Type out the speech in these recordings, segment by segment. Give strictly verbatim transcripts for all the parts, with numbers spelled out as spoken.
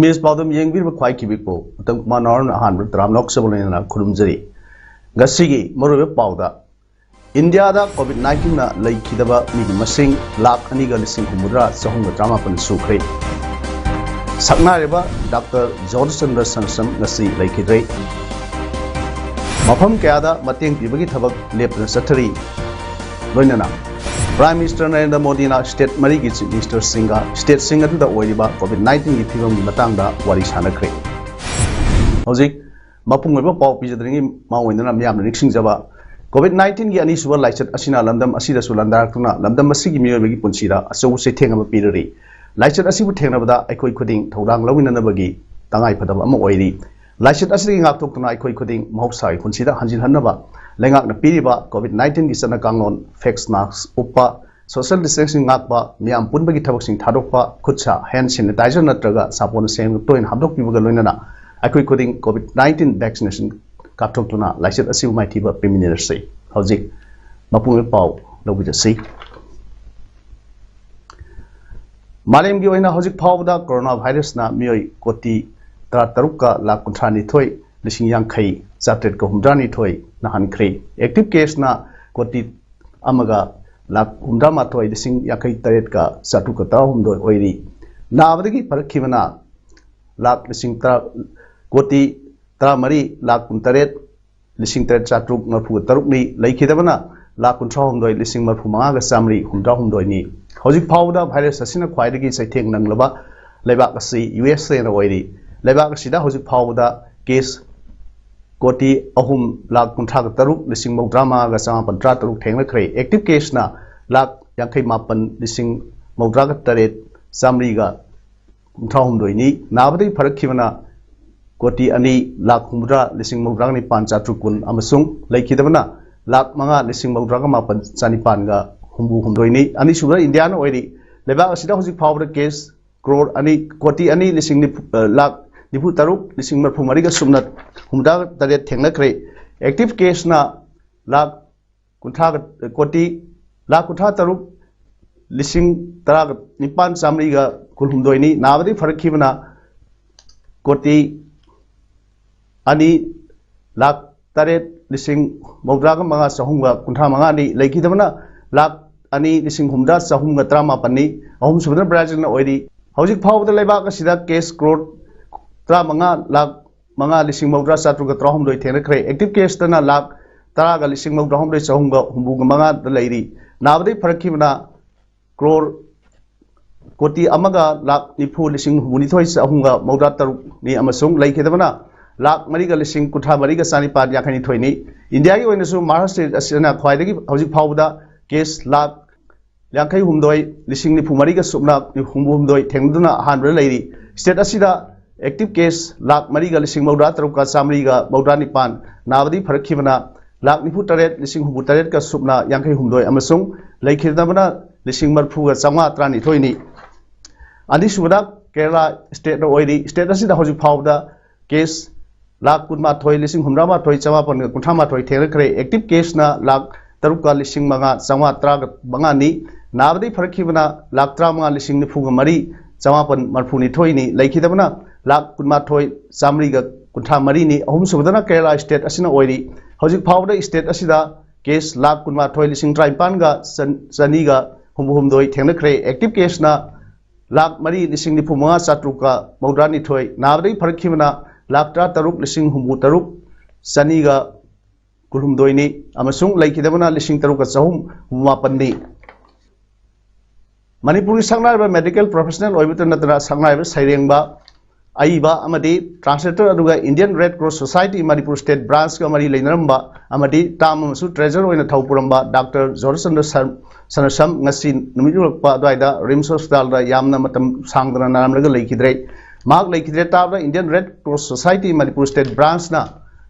Image ꯄꯥꯎꯗꯝ ꯌꯦꯡꯕꯤꯔꯤꯕ ꯈ꯭ꯋꯥꯏ ꯀꯤꯕꯤꯛꯄꯨ ꯎꯇꯝ ꯀꯨꯃꯥꯔ ꯅꯥꯎꯔꯅ ꯑꯍꯥꯟꯕꯗ ꯇꯔꯥꯝꯅ ꯑꯣꯛꯆꯕ ꯂꯣꯏꯅꯅ ꯈꯨꯔꯨꯝꯖꯔꯤ꯫ ꯉꯁꯤꯒꯤ ꯃꯔꯨꯑꯣꯏꯕ ꯄꯥꯎꯗ, ꯏꯟꯗꯤꯌꯥꯗ ꯀꯣꯚꯤꯗ ꯅꯥꯏꯟꯇꯤꯟꯅ ꯂꯩꯈꯤꯗꯕ ꯃꯤꯒꯤ ꯃꯁꯤꯡ ꯂꯥꯈ ꯑꯅꯤꯒ ꯂꯤꯁꯤꯡ ꯍꯨꯝꯐꯨꯇꯔꯥ ꯆꯍꯨꯝꯒ ꯇꯔꯥꯃꯥꯄꯟ ꯁꯨꯈ꯭ꯔꯦ꯫ ꯁꯛꯅꯥꯏꯔꯕ ꯗꯥꯛꯇꯔ ꯖꯣꯙꯆꯟꯗ꯭ꯔ ꯁꯟꯁꯝ ꯉꯁꯤ ꯂꯩꯈꯤꯗ꯭ꯔꯦ꯫ ꯃꯐꯝ ꯀꯌꯥꯗ ꯃꯇꯦꯡ ꯄꯤꯕꯒꯤ ꯊꯕꯛ ꯂꯦꯞꯇꯅ ꯆꯠꯊꯔꯤ꯫ ꯂꯣꯏꯅꯅ ꯄ꯭ꯔꯥꯏꯝ ꯃꯤꯅꯤꯁꯇꯔ ꯅꯔꯦꯟꯗ꯭ꯔ ꯃꯣꯗꯤꯅ ꯁ꯭ꯇꯦꯠ ꯃꯔꯤꯒꯤ ꯆꯤꯐ ꯃꯤꯅꯤꯁꯇꯔꯁꯤꯡꯒ ꯁ꯭ꯇꯦꯠꯁꯤꯡ ꯑꯗꯨꯗ ꯑꯣꯏꯔꯤꯕ ꯀꯣꯚꯤꯗ ꯅꯥꯏꯟꯇꯤꯟꯒꯤ ꯐꯤꯕꯝꯒꯤ ꯃꯇꯥꯡꯗ ꯋꯥꯔꯤ ꯁꯥꯟꯅꯈ꯭ꯔꯦ꯫ ꯍꯧꯖꯤꯛ ꯃꯄꯨꯡ ꯑꯣꯏꯕ ꯄꯥꯎ ꯄꯤꯖꯗ꯭ꯔꯤꯉꯩ ꯃꯃꯥꯡ ꯑꯣꯏꯅ ꯃꯤꯌꯥꯝꯅ ꯅꯤꯡꯁꯤꯡꯖꯕ, ꯀꯣꯚꯤꯗ ꯅꯥꯏꯟꯇꯤꯟꯒꯤ ꯑꯅꯤꯁꯨꯕ ꯂꯥꯏꯆꯠ ꯑꯁꯤꯅ ꯂꯝꯗꯝ ꯑꯁꯤꯗꯁꯨ ꯂꯥꯟꯗꯥꯔꯛꯇꯨꯅ ꯂꯝꯗꯝ ꯑꯁꯤꯒꯤ ꯃꯤꯑꯣꯏꯕꯒꯤ ꯄꯨꯟꯁꯤꯗ ꯑꯆꯧꯕ ꯆꯩꯊꯦꯡ ꯑꯃ ꯄꯤꯔꯔꯤ꯫ ꯂꯥꯏꯆꯠ ꯑꯁꯤꯕꯨ ꯊꯦꯡꯅꯕꯗ ꯑꯩꯈꯣꯏ ꯈꯨꯗꯤꯡ ꯊꯧꯗꯥꯡ ꯂꯧꯃꯤꯟꯅꯅꯕꯒꯤ ꯇꯉꯥꯏꯐꯗꯕ ꯑꯃ ꯑꯣꯏꯔꯤ꯫ ꯂꯥꯏꯆꯠ ꯑꯁꯤꯗꯒꯤ ꯉꯥꯛꯊꯣꯛꯇꯨꯅ ꯑꯩꯈꯣꯏ ꯈꯨꯗꯤꯡ ꯃꯍꯧꯁꯥꯒꯤ ꯄꯨꯟꯁꯤꯗ ꯍꯟꯖꯤꯟꯍꯟꯅꯕ ꯂꯩꯉꯥꯛꯅ ꯄꯤꯔꯤꯕ ꯀꯣꯚꯤꯗ ꯅꯥꯏꯟꯇꯤꯟꯒꯤ ꯆꯠꯅ ꯀꯥꯡꯂꯣꯟ, ꯐꯦꯁ ꯃꯥꯁꯛ ꯎꯞꯄ, ꯁꯣꯁꯤꯌꯦꯜ ꯗꯤꯁꯇꯦꯟꯁꯤꯡ ꯉꯥꯛꯄ, ꯃꯤꯌꯥꯝ ꯄꯨꯟꯕꯒꯤ ꯊꯕꯛꯁꯤꯡ ꯊꯥꯗꯣꯛꯄ, ꯈꯨꯠ ꯁꯥ ꯍꯦꯟ ꯁꯦꯅꯤꯇꯥꯏꯖꯔ ꯅꯠꯇ꯭ꯔꯒ ꯁꯥꯄꯣꯟ ꯑꯁꯦꯡꯕ ꯇꯣꯏꯅ ꯍꯥꯞꯇꯣꯛꯄꯤꯕꯒ ꯂꯣꯏꯅꯅ ꯑꯩꯈꯣꯏ ꯈꯨꯗꯤꯡ ꯀꯣꯚꯤꯗ ꯅꯥꯏꯟꯇꯤꯟ ꯚꯦꯛꯁꯤꯅꯦꯁꯟ ꯀꯥꯞꯊꯣꯛꯇꯨꯅ ꯂꯥꯏꯆꯠ ꯑꯁꯤꯕꯨ ꯃꯥꯏꯊꯤꯕ ꯄꯤꯃꯤꯟꯅꯔꯁꯤ꯫ ꯍꯧꯖꯤꯛ ꯃꯄꯨꯡ ꯑꯣꯏꯕ ꯄꯥꯎ ꯂꯧꯕꯤꯔꯁꯤ꯫ ꯃꯥꯂꯦꯝꯒꯤ ꯑꯣꯏꯅ ꯍꯧꯖꯤꯛ ꯐꯥꯎꯕꯗ ꯀꯣꯔꯣꯅꯥ ꯚꯥꯏꯔꯁꯅ ꯃꯤꯑꯣꯏ ꯀꯣꯇꯤ ꯇꯔꯥꯇꯔꯨꯛꯀ ꯂꯥꯈ ꯀꯨꯟꯊ꯭ꯔꯥꯅꯤꯊꯣꯏ ꯂꯤꯁꯤꯡ ꯌꯥꯡꯈꯩ ꯆꯥꯇ꯭ꯔꯦꯠꯀ ꯍꯨꯝꯗ꯭ꯔꯥꯅꯤꯊꯣꯏ ꯅꯥꯍꯟꯈ꯭ꯔꯦ꯫ ꯑꯦꯛꯇꯤꯚ ꯀꯦꯁꯅ ꯀꯣꯇꯤ ꯑꯃꯒ ꯂꯥꯈ ꯍꯨꯝꯗ꯭ꯔꯥꯃꯥꯊꯣꯏ ꯂꯤꯁꯤꯡ ꯌꯥꯡꯈꯩ ꯇꯔꯦꯠꯀ ꯆꯥꯇ꯭ꯔꯨꯛꯀ ꯇꯔꯥꯍꯨꯝꯗꯣꯏ ꯑꯣꯏꯔꯤ꯫ ꯅꯥꯕꯗꯒꯤ ꯐꯔꯛꯈꯤꯕꯅ ꯂꯥꯈ ꯂꯤꯁꯤꯡ ꯇꯔꯥ, ꯀꯣꯇꯤ ꯇꯔꯥꯃꯔꯤ ꯂꯥꯈ ꯀꯨꯟꯇꯔꯦꯠ ꯂꯤꯁꯤꯡ ꯇꯔꯦꯠ ꯆꯥꯇ꯭ꯔꯨꯛ ꯃꯔꯤꯐꯨ ꯇꯔꯨꯛꯅꯤ꯫ ꯂꯩꯈꯤꯗꯕꯅ ꯂꯥꯈ ꯀꯨꯟꯊ꯭ꯔꯥꯍꯨꯝꯗꯣꯏ ꯂꯤꯁꯤꯡ ꯃꯔꯤꯐꯨ ꯃꯉꯥꯒ ꯆꯥꯃꯔꯤ ꯍꯨꯝꯗ꯭ꯔꯥꯍꯨꯝꯗꯣꯏꯅꯤ꯫ ꯍꯧꯖꯤꯛ ꯐꯥꯎꯕꯗ ꯚꯥꯏꯔꯁ ꯑꯁꯤꯅ ꯈ꯭ꯋꯥꯏꯗꯒꯤ ꯆꯩꯊꯦꯡ ꯅꯪꯂꯕ ꯂꯩꯕꯥꯛ ꯑꯁꯤ ꯌꯨ ꯑꯦꯁ ꯑꯦꯅ ꯑꯣꯏꯔꯤ꯫ ꯂꯩꯕꯥꯛ ꯑꯁꯤꯗ ꯍꯧꯖꯤꯛ ꯐꯥꯎꯕꯗ ꯀꯦꯁ ꯀꯣꯇꯤ ꯑꯍꯨꯝ ꯂꯥꯈ ꯀꯨꯟꯊ꯭ꯔꯥꯒ ꯇꯔꯨꯛ ꯂꯤꯁꯤꯡ ꯃꯧꯗ꯭ꯔꯥ ꯃꯉꯥꯒ ꯆꯃꯥꯄꯟ ꯇꯔꯥ ꯇꯔꯨꯛ ꯊꯦꯡꯅꯈ꯭ꯔꯦ꯫ ꯑꯦꯛꯇꯤꯚ ꯀꯦꯁꯅ ꯂꯥꯈ ꯌꯥꯡꯈꯩ ꯃꯥꯄꯟ ꯂꯤꯁꯤꯡ ꯃꯧꯗ꯭ꯔꯥꯒ ꯇꯔꯦꯠ ꯆꯥꯃꯔꯤꯒ ꯀꯨꯟꯊ꯭ꯔꯥ ꯍꯨꯝꯗꯣꯏꯅꯤ꯫ ꯅꯥꯕꯗꯒꯤ ꯐꯔꯛꯈꯤꯕꯅ ꯀꯣꯇꯤ ꯑꯅꯤ ꯂꯥꯈ ꯍꯨꯝꯐꯨꯇꯔꯥ ꯂꯤꯁꯤꯡ ꯃꯧꯗ꯭ꯔꯥ ꯅꯤꯄꯥꯟ ꯆꯥꯇ꯭ꯔꯨꯛ ꯀꯨꯟ ꯑꯃꯁꯨꯡ ꯂꯩꯈꯤꯗꯕꯅ ꯂꯥꯈ ꯃꯉꯥ ꯂꯤꯁꯤꯡ ꯃꯧꯗ꯭ꯔꯥꯒ ꯃꯥꯄꯟ ꯆꯥꯅꯤꯄꯥꯟꯒ ꯍꯨꯝꯐꯨ ꯍꯨꯝꯗꯣꯏꯅꯤ꯫ ꯑꯅꯤꯁꯨꯕꯗ ꯏꯟꯗꯤꯌꯥꯅ ꯑꯣꯏꯔꯤ꯫ ꯂꯩꯕꯥꯛ ꯑꯁꯤꯗ ꯍꯧꯖꯤꯛ ꯐꯥꯎꯕꯗ ꯀꯦꯁ ꯀ꯭ꯔꯣꯔ ꯑꯅꯤ, ꯀꯣꯇꯤ ꯑꯅꯤ ꯂꯤꯁꯤꯡ ꯅꯤꯐꯨ, ꯑ, ꯂꯥꯈ ꯅꯤꯐꯨ ꯇꯔꯨꯛ ꯂꯤꯁꯤꯡ ꯃꯔꯤꯐꯨ ꯃꯔꯤꯒ ꯁꯨꯞꯅ ꯍꯨꯝꯐꯨꯇꯔꯥ ꯇꯔꯦꯠ ꯊꯦꯡꯅꯈ꯭ꯔꯦ꯫ ꯑꯦꯛꯇꯤꯚ ꯀꯦꯁꯅ ꯂꯥꯈ ꯀꯨꯟꯊ꯭ꯔꯥ, ꯀꯣꯇꯤ ꯂꯥꯈ ꯀꯨꯟꯊ꯭ꯔꯥ ꯇꯔꯨꯛ ꯂꯤꯁꯤꯡ ꯇꯔꯥꯒ ꯅꯤꯄꯥꯟ ꯆꯥꯃꯔꯤꯒ ꯀꯨꯟꯍꯨꯝꯗꯣꯏꯅꯤ꯫ ꯅꯥꯕꯗꯒꯤ ꯐꯔꯛꯈꯤꯕꯅ ꯀꯣꯇꯤ ꯑꯅꯤ ꯂꯥꯈ ꯇꯔꯦꯠ ꯂꯤꯁꯤꯡ ꯃꯧꯗ꯭ꯔꯥꯒ ꯃꯉꯥ ꯆꯍꯨꯝꯒ ꯀꯨꯟꯊ꯭ꯔꯥ ꯃꯉꯥꯅꯤ꯫ ꯂꯩꯈꯤꯗꯕꯅ ꯂꯥꯈ ꯑꯅꯤ ꯂꯤꯁꯤꯡ ꯍꯨꯝꯐꯨꯇꯔꯥ ꯆꯍꯨꯝꯒ ꯇꯔꯥꯃꯥꯄꯟꯅꯤ꯫ ꯑꯍꯨꯝꯁꯨꯕꯗ ꯕ꯭ꯔꯥꯖꯤꯜꯅ ꯑꯣꯏꯔꯤ꯫ ꯍꯧꯖꯤꯛ ꯐꯥꯎꯕꯗ ꯂꯩꯕꯥꯛ ꯑꯁꯤꯗ ꯀꯦꯁ ꯀ꯭ꯔꯣꯔ ꯇꯔꯥꯃꯉꯥ ꯂꯥꯈ ꯃꯉꯥ ꯂꯤꯁꯤꯡ ꯃꯧꯗ꯭ꯔꯥ ꯆꯥꯇ꯭ꯔꯨꯛꯀ ꯇꯔꯥꯍꯨꯝꯗꯣꯏ ꯊꯦꯡꯅꯈ꯭ꯔꯦ꯫ ꯑꯦꯛꯇꯤꯚ ꯀꯦꯁꯇꯅ ꯂꯥꯈ ꯇꯔꯥꯒ ꯂꯤꯁꯤꯡ ꯃꯧꯗ꯭ꯔꯥꯍꯨꯝꯗꯣꯏ ꯆꯍꯨꯝꯒ ꯍꯨꯝꯐꯨꯒ ꯃꯉꯥꯗ ꯂꯩꯔꯤ꯫ ꯅꯥꯕꯗꯒꯤ ꯐꯔꯛꯈꯤꯕꯅ ꯀ꯭ꯔꯣꯔ ꯀꯣꯇꯤ ꯑꯃꯒ ꯂꯥꯈ ꯅꯤꯐꯨ ꯂꯤꯁꯤꯡ ꯍꯨꯝꯐꯨꯅꯤꯊꯣꯏ ꯆꯍꯨꯝꯒ ꯃꯧꯗ꯭ꯔꯥ ꯇꯔꯨꯛꯅꯤ ꯑꯃꯁꯨꯡ ꯂꯩꯈꯤꯗꯕꯅ ꯂꯥꯈ ꯃꯔꯤꯒ ꯂꯤꯁꯤꯡ ꯀꯨꯟꯊ꯭ꯔꯥ ꯃꯔꯤꯒ ꯆꯥꯅꯤꯄꯥꯟ ꯌꯥꯡꯈꯩꯅꯤꯊꯣꯏꯅꯤ꯫ ꯏꯟꯗꯤꯌꯥꯒꯤ ꯑꯣꯏꯅꯁꯨ ꯃꯍꯥꯔꯥꯁꯇ꯭ꯔ ꯑꯁꯤꯅ ꯈ꯭ꯋꯥꯏꯗꯒꯤ ꯍꯧꯖꯤꯛ ꯐꯥꯎꯕꯗ ꯀꯦꯁ ꯂꯥꯈ ꯌꯥꯡꯈꯩ ꯍꯨꯝꯗꯣꯏ ꯂꯤꯁꯤꯡ ꯅꯤꯐꯨ ꯃꯔꯤꯒ ꯁꯨꯞꯅ ꯍꯨꯝꯐꯨ ꯍꯨꯝꯗꯣꯏ ꯊꯦꯡꯅꯗꯨꯅ ꯑꯍꯥꯟꯕꯗ ꯂꯩꯔꯤ꯫ ꯁ꯭ꯇꯦꯠ ꯑꯁꯤꯗ ꯑꯦꯛꯇꯤꯚ ꯀꯦꯁ ꯂꯥꯈ ꯃꯔꯤꯒ ꯂꯤꯁꯤꯡ ꯃꯧꯗ꯭ꯔꯥ ꯇꯔꯨꯛꯀ ꯆꯥꯃꯔꯤꯒ ꯃꯧꯗ꯭ꯔꯥ ꯅꯤꯄꯥꯟ, ꯅꯥꯕꯗꯤ ꯐꯔꯛꯈꯤꯕꯅ ꯂꯥꯈ ꯅꯤꯐꯨ ꯇꯔꯦꯠ ꯂꯤꯁꯤꯡ ꯍꯨꯝꯐꯨ ꯇꯔꯦꯠꯀ ꯁꯨꯞꯅ ꯌꯥꯡꯈꯩ ꯍꯨꯝꯗꯣꯏ ꯑꯃꯁꯨꯡ ꯂꯩꯈꯤꯗꯕꯅ ꯂꯤꯁꯤꯡ ꯃꯔꯤꯐꯨꯒ ꯆꯥꯝꯃꯉꯥ ꯇꯔꯥꯅꯤꯊꯣꯏꯅꯤ꯫ ꯑꯅꯤꯁꯨꯕꯗ ꯀꯦꯔꯂꯥ ꯁ꯭ꯇꯦꯠꯅ ꯑꯣꯏꯔꯤ꯫ ꯁ꯭ꯇꯦꯠ ꯑꯁꯤꯗ ꯍꯧꯖꯤꯛ ꯐꯥꯎꯕꯗ ꯀꯦꯁ ꯂꯥꯈ ꯀꯨꯟꯃꯥꯊꯣꯏ ꯂꯤꯁꯤꯡ ꯍꯨꯝꯗ꯭ꯔꯥꯃꯥꯊꯣꯏ ꯆꯃꯥꯄꯟꯒ ꯀꯨꯟꯊ꯭ꯔꯥꯃꯥꯊꯣꯏ ꯊꯦꯡꯅꯈ꯭ꯔꯦ꯫ ꯑꯦꯛꯇꯤꯚ ꯀꯦꯁꯅ ꯂꯥꯈ ꯇꯔꯨꯛꯀ ꯂꯤꯁꯤꯡ ꯃꯉꯥ ꯆꯥꯝꯃꯉꯥ ꯇꯔꯥꯃꯉꯥꯅꯤ꯫ ꯅꯥꯕꯗꯒꯤ ꯐꯔꯛꯈꯤꯕꯅ ꯂꯥꯈ ꯇꯔꯥꯃꯉꯥ ꯂꯤꯁꯤꯡ ꯅꯤꯐꯨꯒ ꯃꯔꯤ ꯆꯃꯥꯄꯟ ꯃꯔꯤꯐꯨꯅꯤꯊꯣꯏꯅꯤ꯫ ꯂꯩꯈꯤꯗꯕꯅ ꯂꯥꯈ ꯀꯨꯟꯃꯥꯊꯣꯏ ꯆꯥꯃꯔꯤꯒ ꯀꯨꯟꯊ꯭ꯔꯥ ꯃꯔꯤꯅꯤ꯫ ꯑꯍꯨꯝꯁꯨꯕꯗꯅ ꯀꯦꯔꯂꯥ ꯁ꯭ꯇꯦꯠ ꯑꯁꯤꯅ ꯑꯣꯏꯔꯤ꯫ ꯍꯧꯖꯤꯛ ꯐꯥꯎꯕꯗ ꯁ꯭ꯇꯦꯠ ꯑꯁꯤꯗ ꯀꯦꯁ ꯂꯥꯈ ꯀꯨꯟꯃꯥꯊꯣꯏ ꯂꯤꯁꯤꯡ ꯇꯔꯥꯅꯤꯄꯥꯟꯒ ꯆꯟ-, ꯆꯅꯤꯒ ꯍꯨꯝꯐꯨ ꯍꯨꯝꯗꯣꯏ ꯊꯦꯡꯅꯈ꯭ꯔꯦ꯫ ꯑꯦꯛꯇꯤꯚ ꯀꯦꯁꯅ ꯂꯥꯈ ꯃꯔꯤ ꯂꯤꯁꯤꯡ ꯅꯤꯐꯨ ꯃꯉꯥ ꯆꯥꯇ꯭ꯔꯨꯛꯀ ꯃꯧꯗ꯭ꯔꯥꯅꯤꯊꯣꯏ, ꯅꯥꯕꯗꯒꯤ ꯐꯔꯛꯈꯤꯕꯅ ꯂꯥꯈ ꯇꯔꯥ ꯇꯔꯨꯛ ꯂꯤꯁꯤꯡ ꯍꯨꯝꯐꯨ ꯇꯔꯨꯛ ꯆꯅꯤꯒ ꯀꯨꯟꯍꯨꯝꯗꯣꯏꯅꯤ ꯑꯃꯁꯨꯡ ꯂꯩꯈꯤꯗꯕꯅ ꯂꯤꯁꯤꯡ ꯇꯔꯨꯛꯀ ꯆꯍꯨꯝ ꯍꯨꯝꯐꯨ ꯃꯥꯄꯟꯅꯤ꯫ ꯃꯅꯤꯄꯨꯔꯒꯤ ꯁꯛꯅꯥꯏꯔꯕ ꯃꯦꯗꯤꯀꯦꯜ ꯄ꯭ꯔꯣꯐꯦꯁꯅꯦꯜ ꯑꯣꯏꯕꯇ ꯅꯠꯇꯅ ꯁꯛꯅꯥꯏꯔꯕ ꯁꯩꯔꯦꯡꯕ, ꯑꯏꯕ ꯑꯃꯗꯤ translator ꯑꯗꯨꯒ Indian Red Cross Society Manipur State Branch ꯀ ꯃꯔꯤ ꯂꯩꯅꯔꯝꯕ ꯑꯃꯗꯤ ꯇꯥꯝ ꯑꯃꯁꯨ treasurer ꯑꯣꯏꯅ ꯊꯧ ꯄꯨꯔꯝꯕ ꯗꯥꯛꯇꯔ ꯖꯣꯔꯁꯆꯟꯗ꯭ꯔ ꯁꯔ-, ꯁꯅꯁꯝ ꯉꯁꯤ ꯅꯨꯃꯤꯠ ꯌꯨꯡꯂꯛꯄ ꯑꯗꯨꯋꯥꯏꯗ RIMS hospital ꯗ ꯌꯥꯝꯅ ꯃꯇꯝ ꯁꯥꯡꯗꯅ ꯅꯥꯔꯝꯂꯒ ꯂꯩꯈꯤꯗ꯭ꯔꯦ꯫ ꯃꯍꯥꯛ ꯂꯩꯈꯤꯗ꯭ꯔꯦ ꯇꯥꯕꯗ Indian Red Cross Society Manipur State Branch ꯅ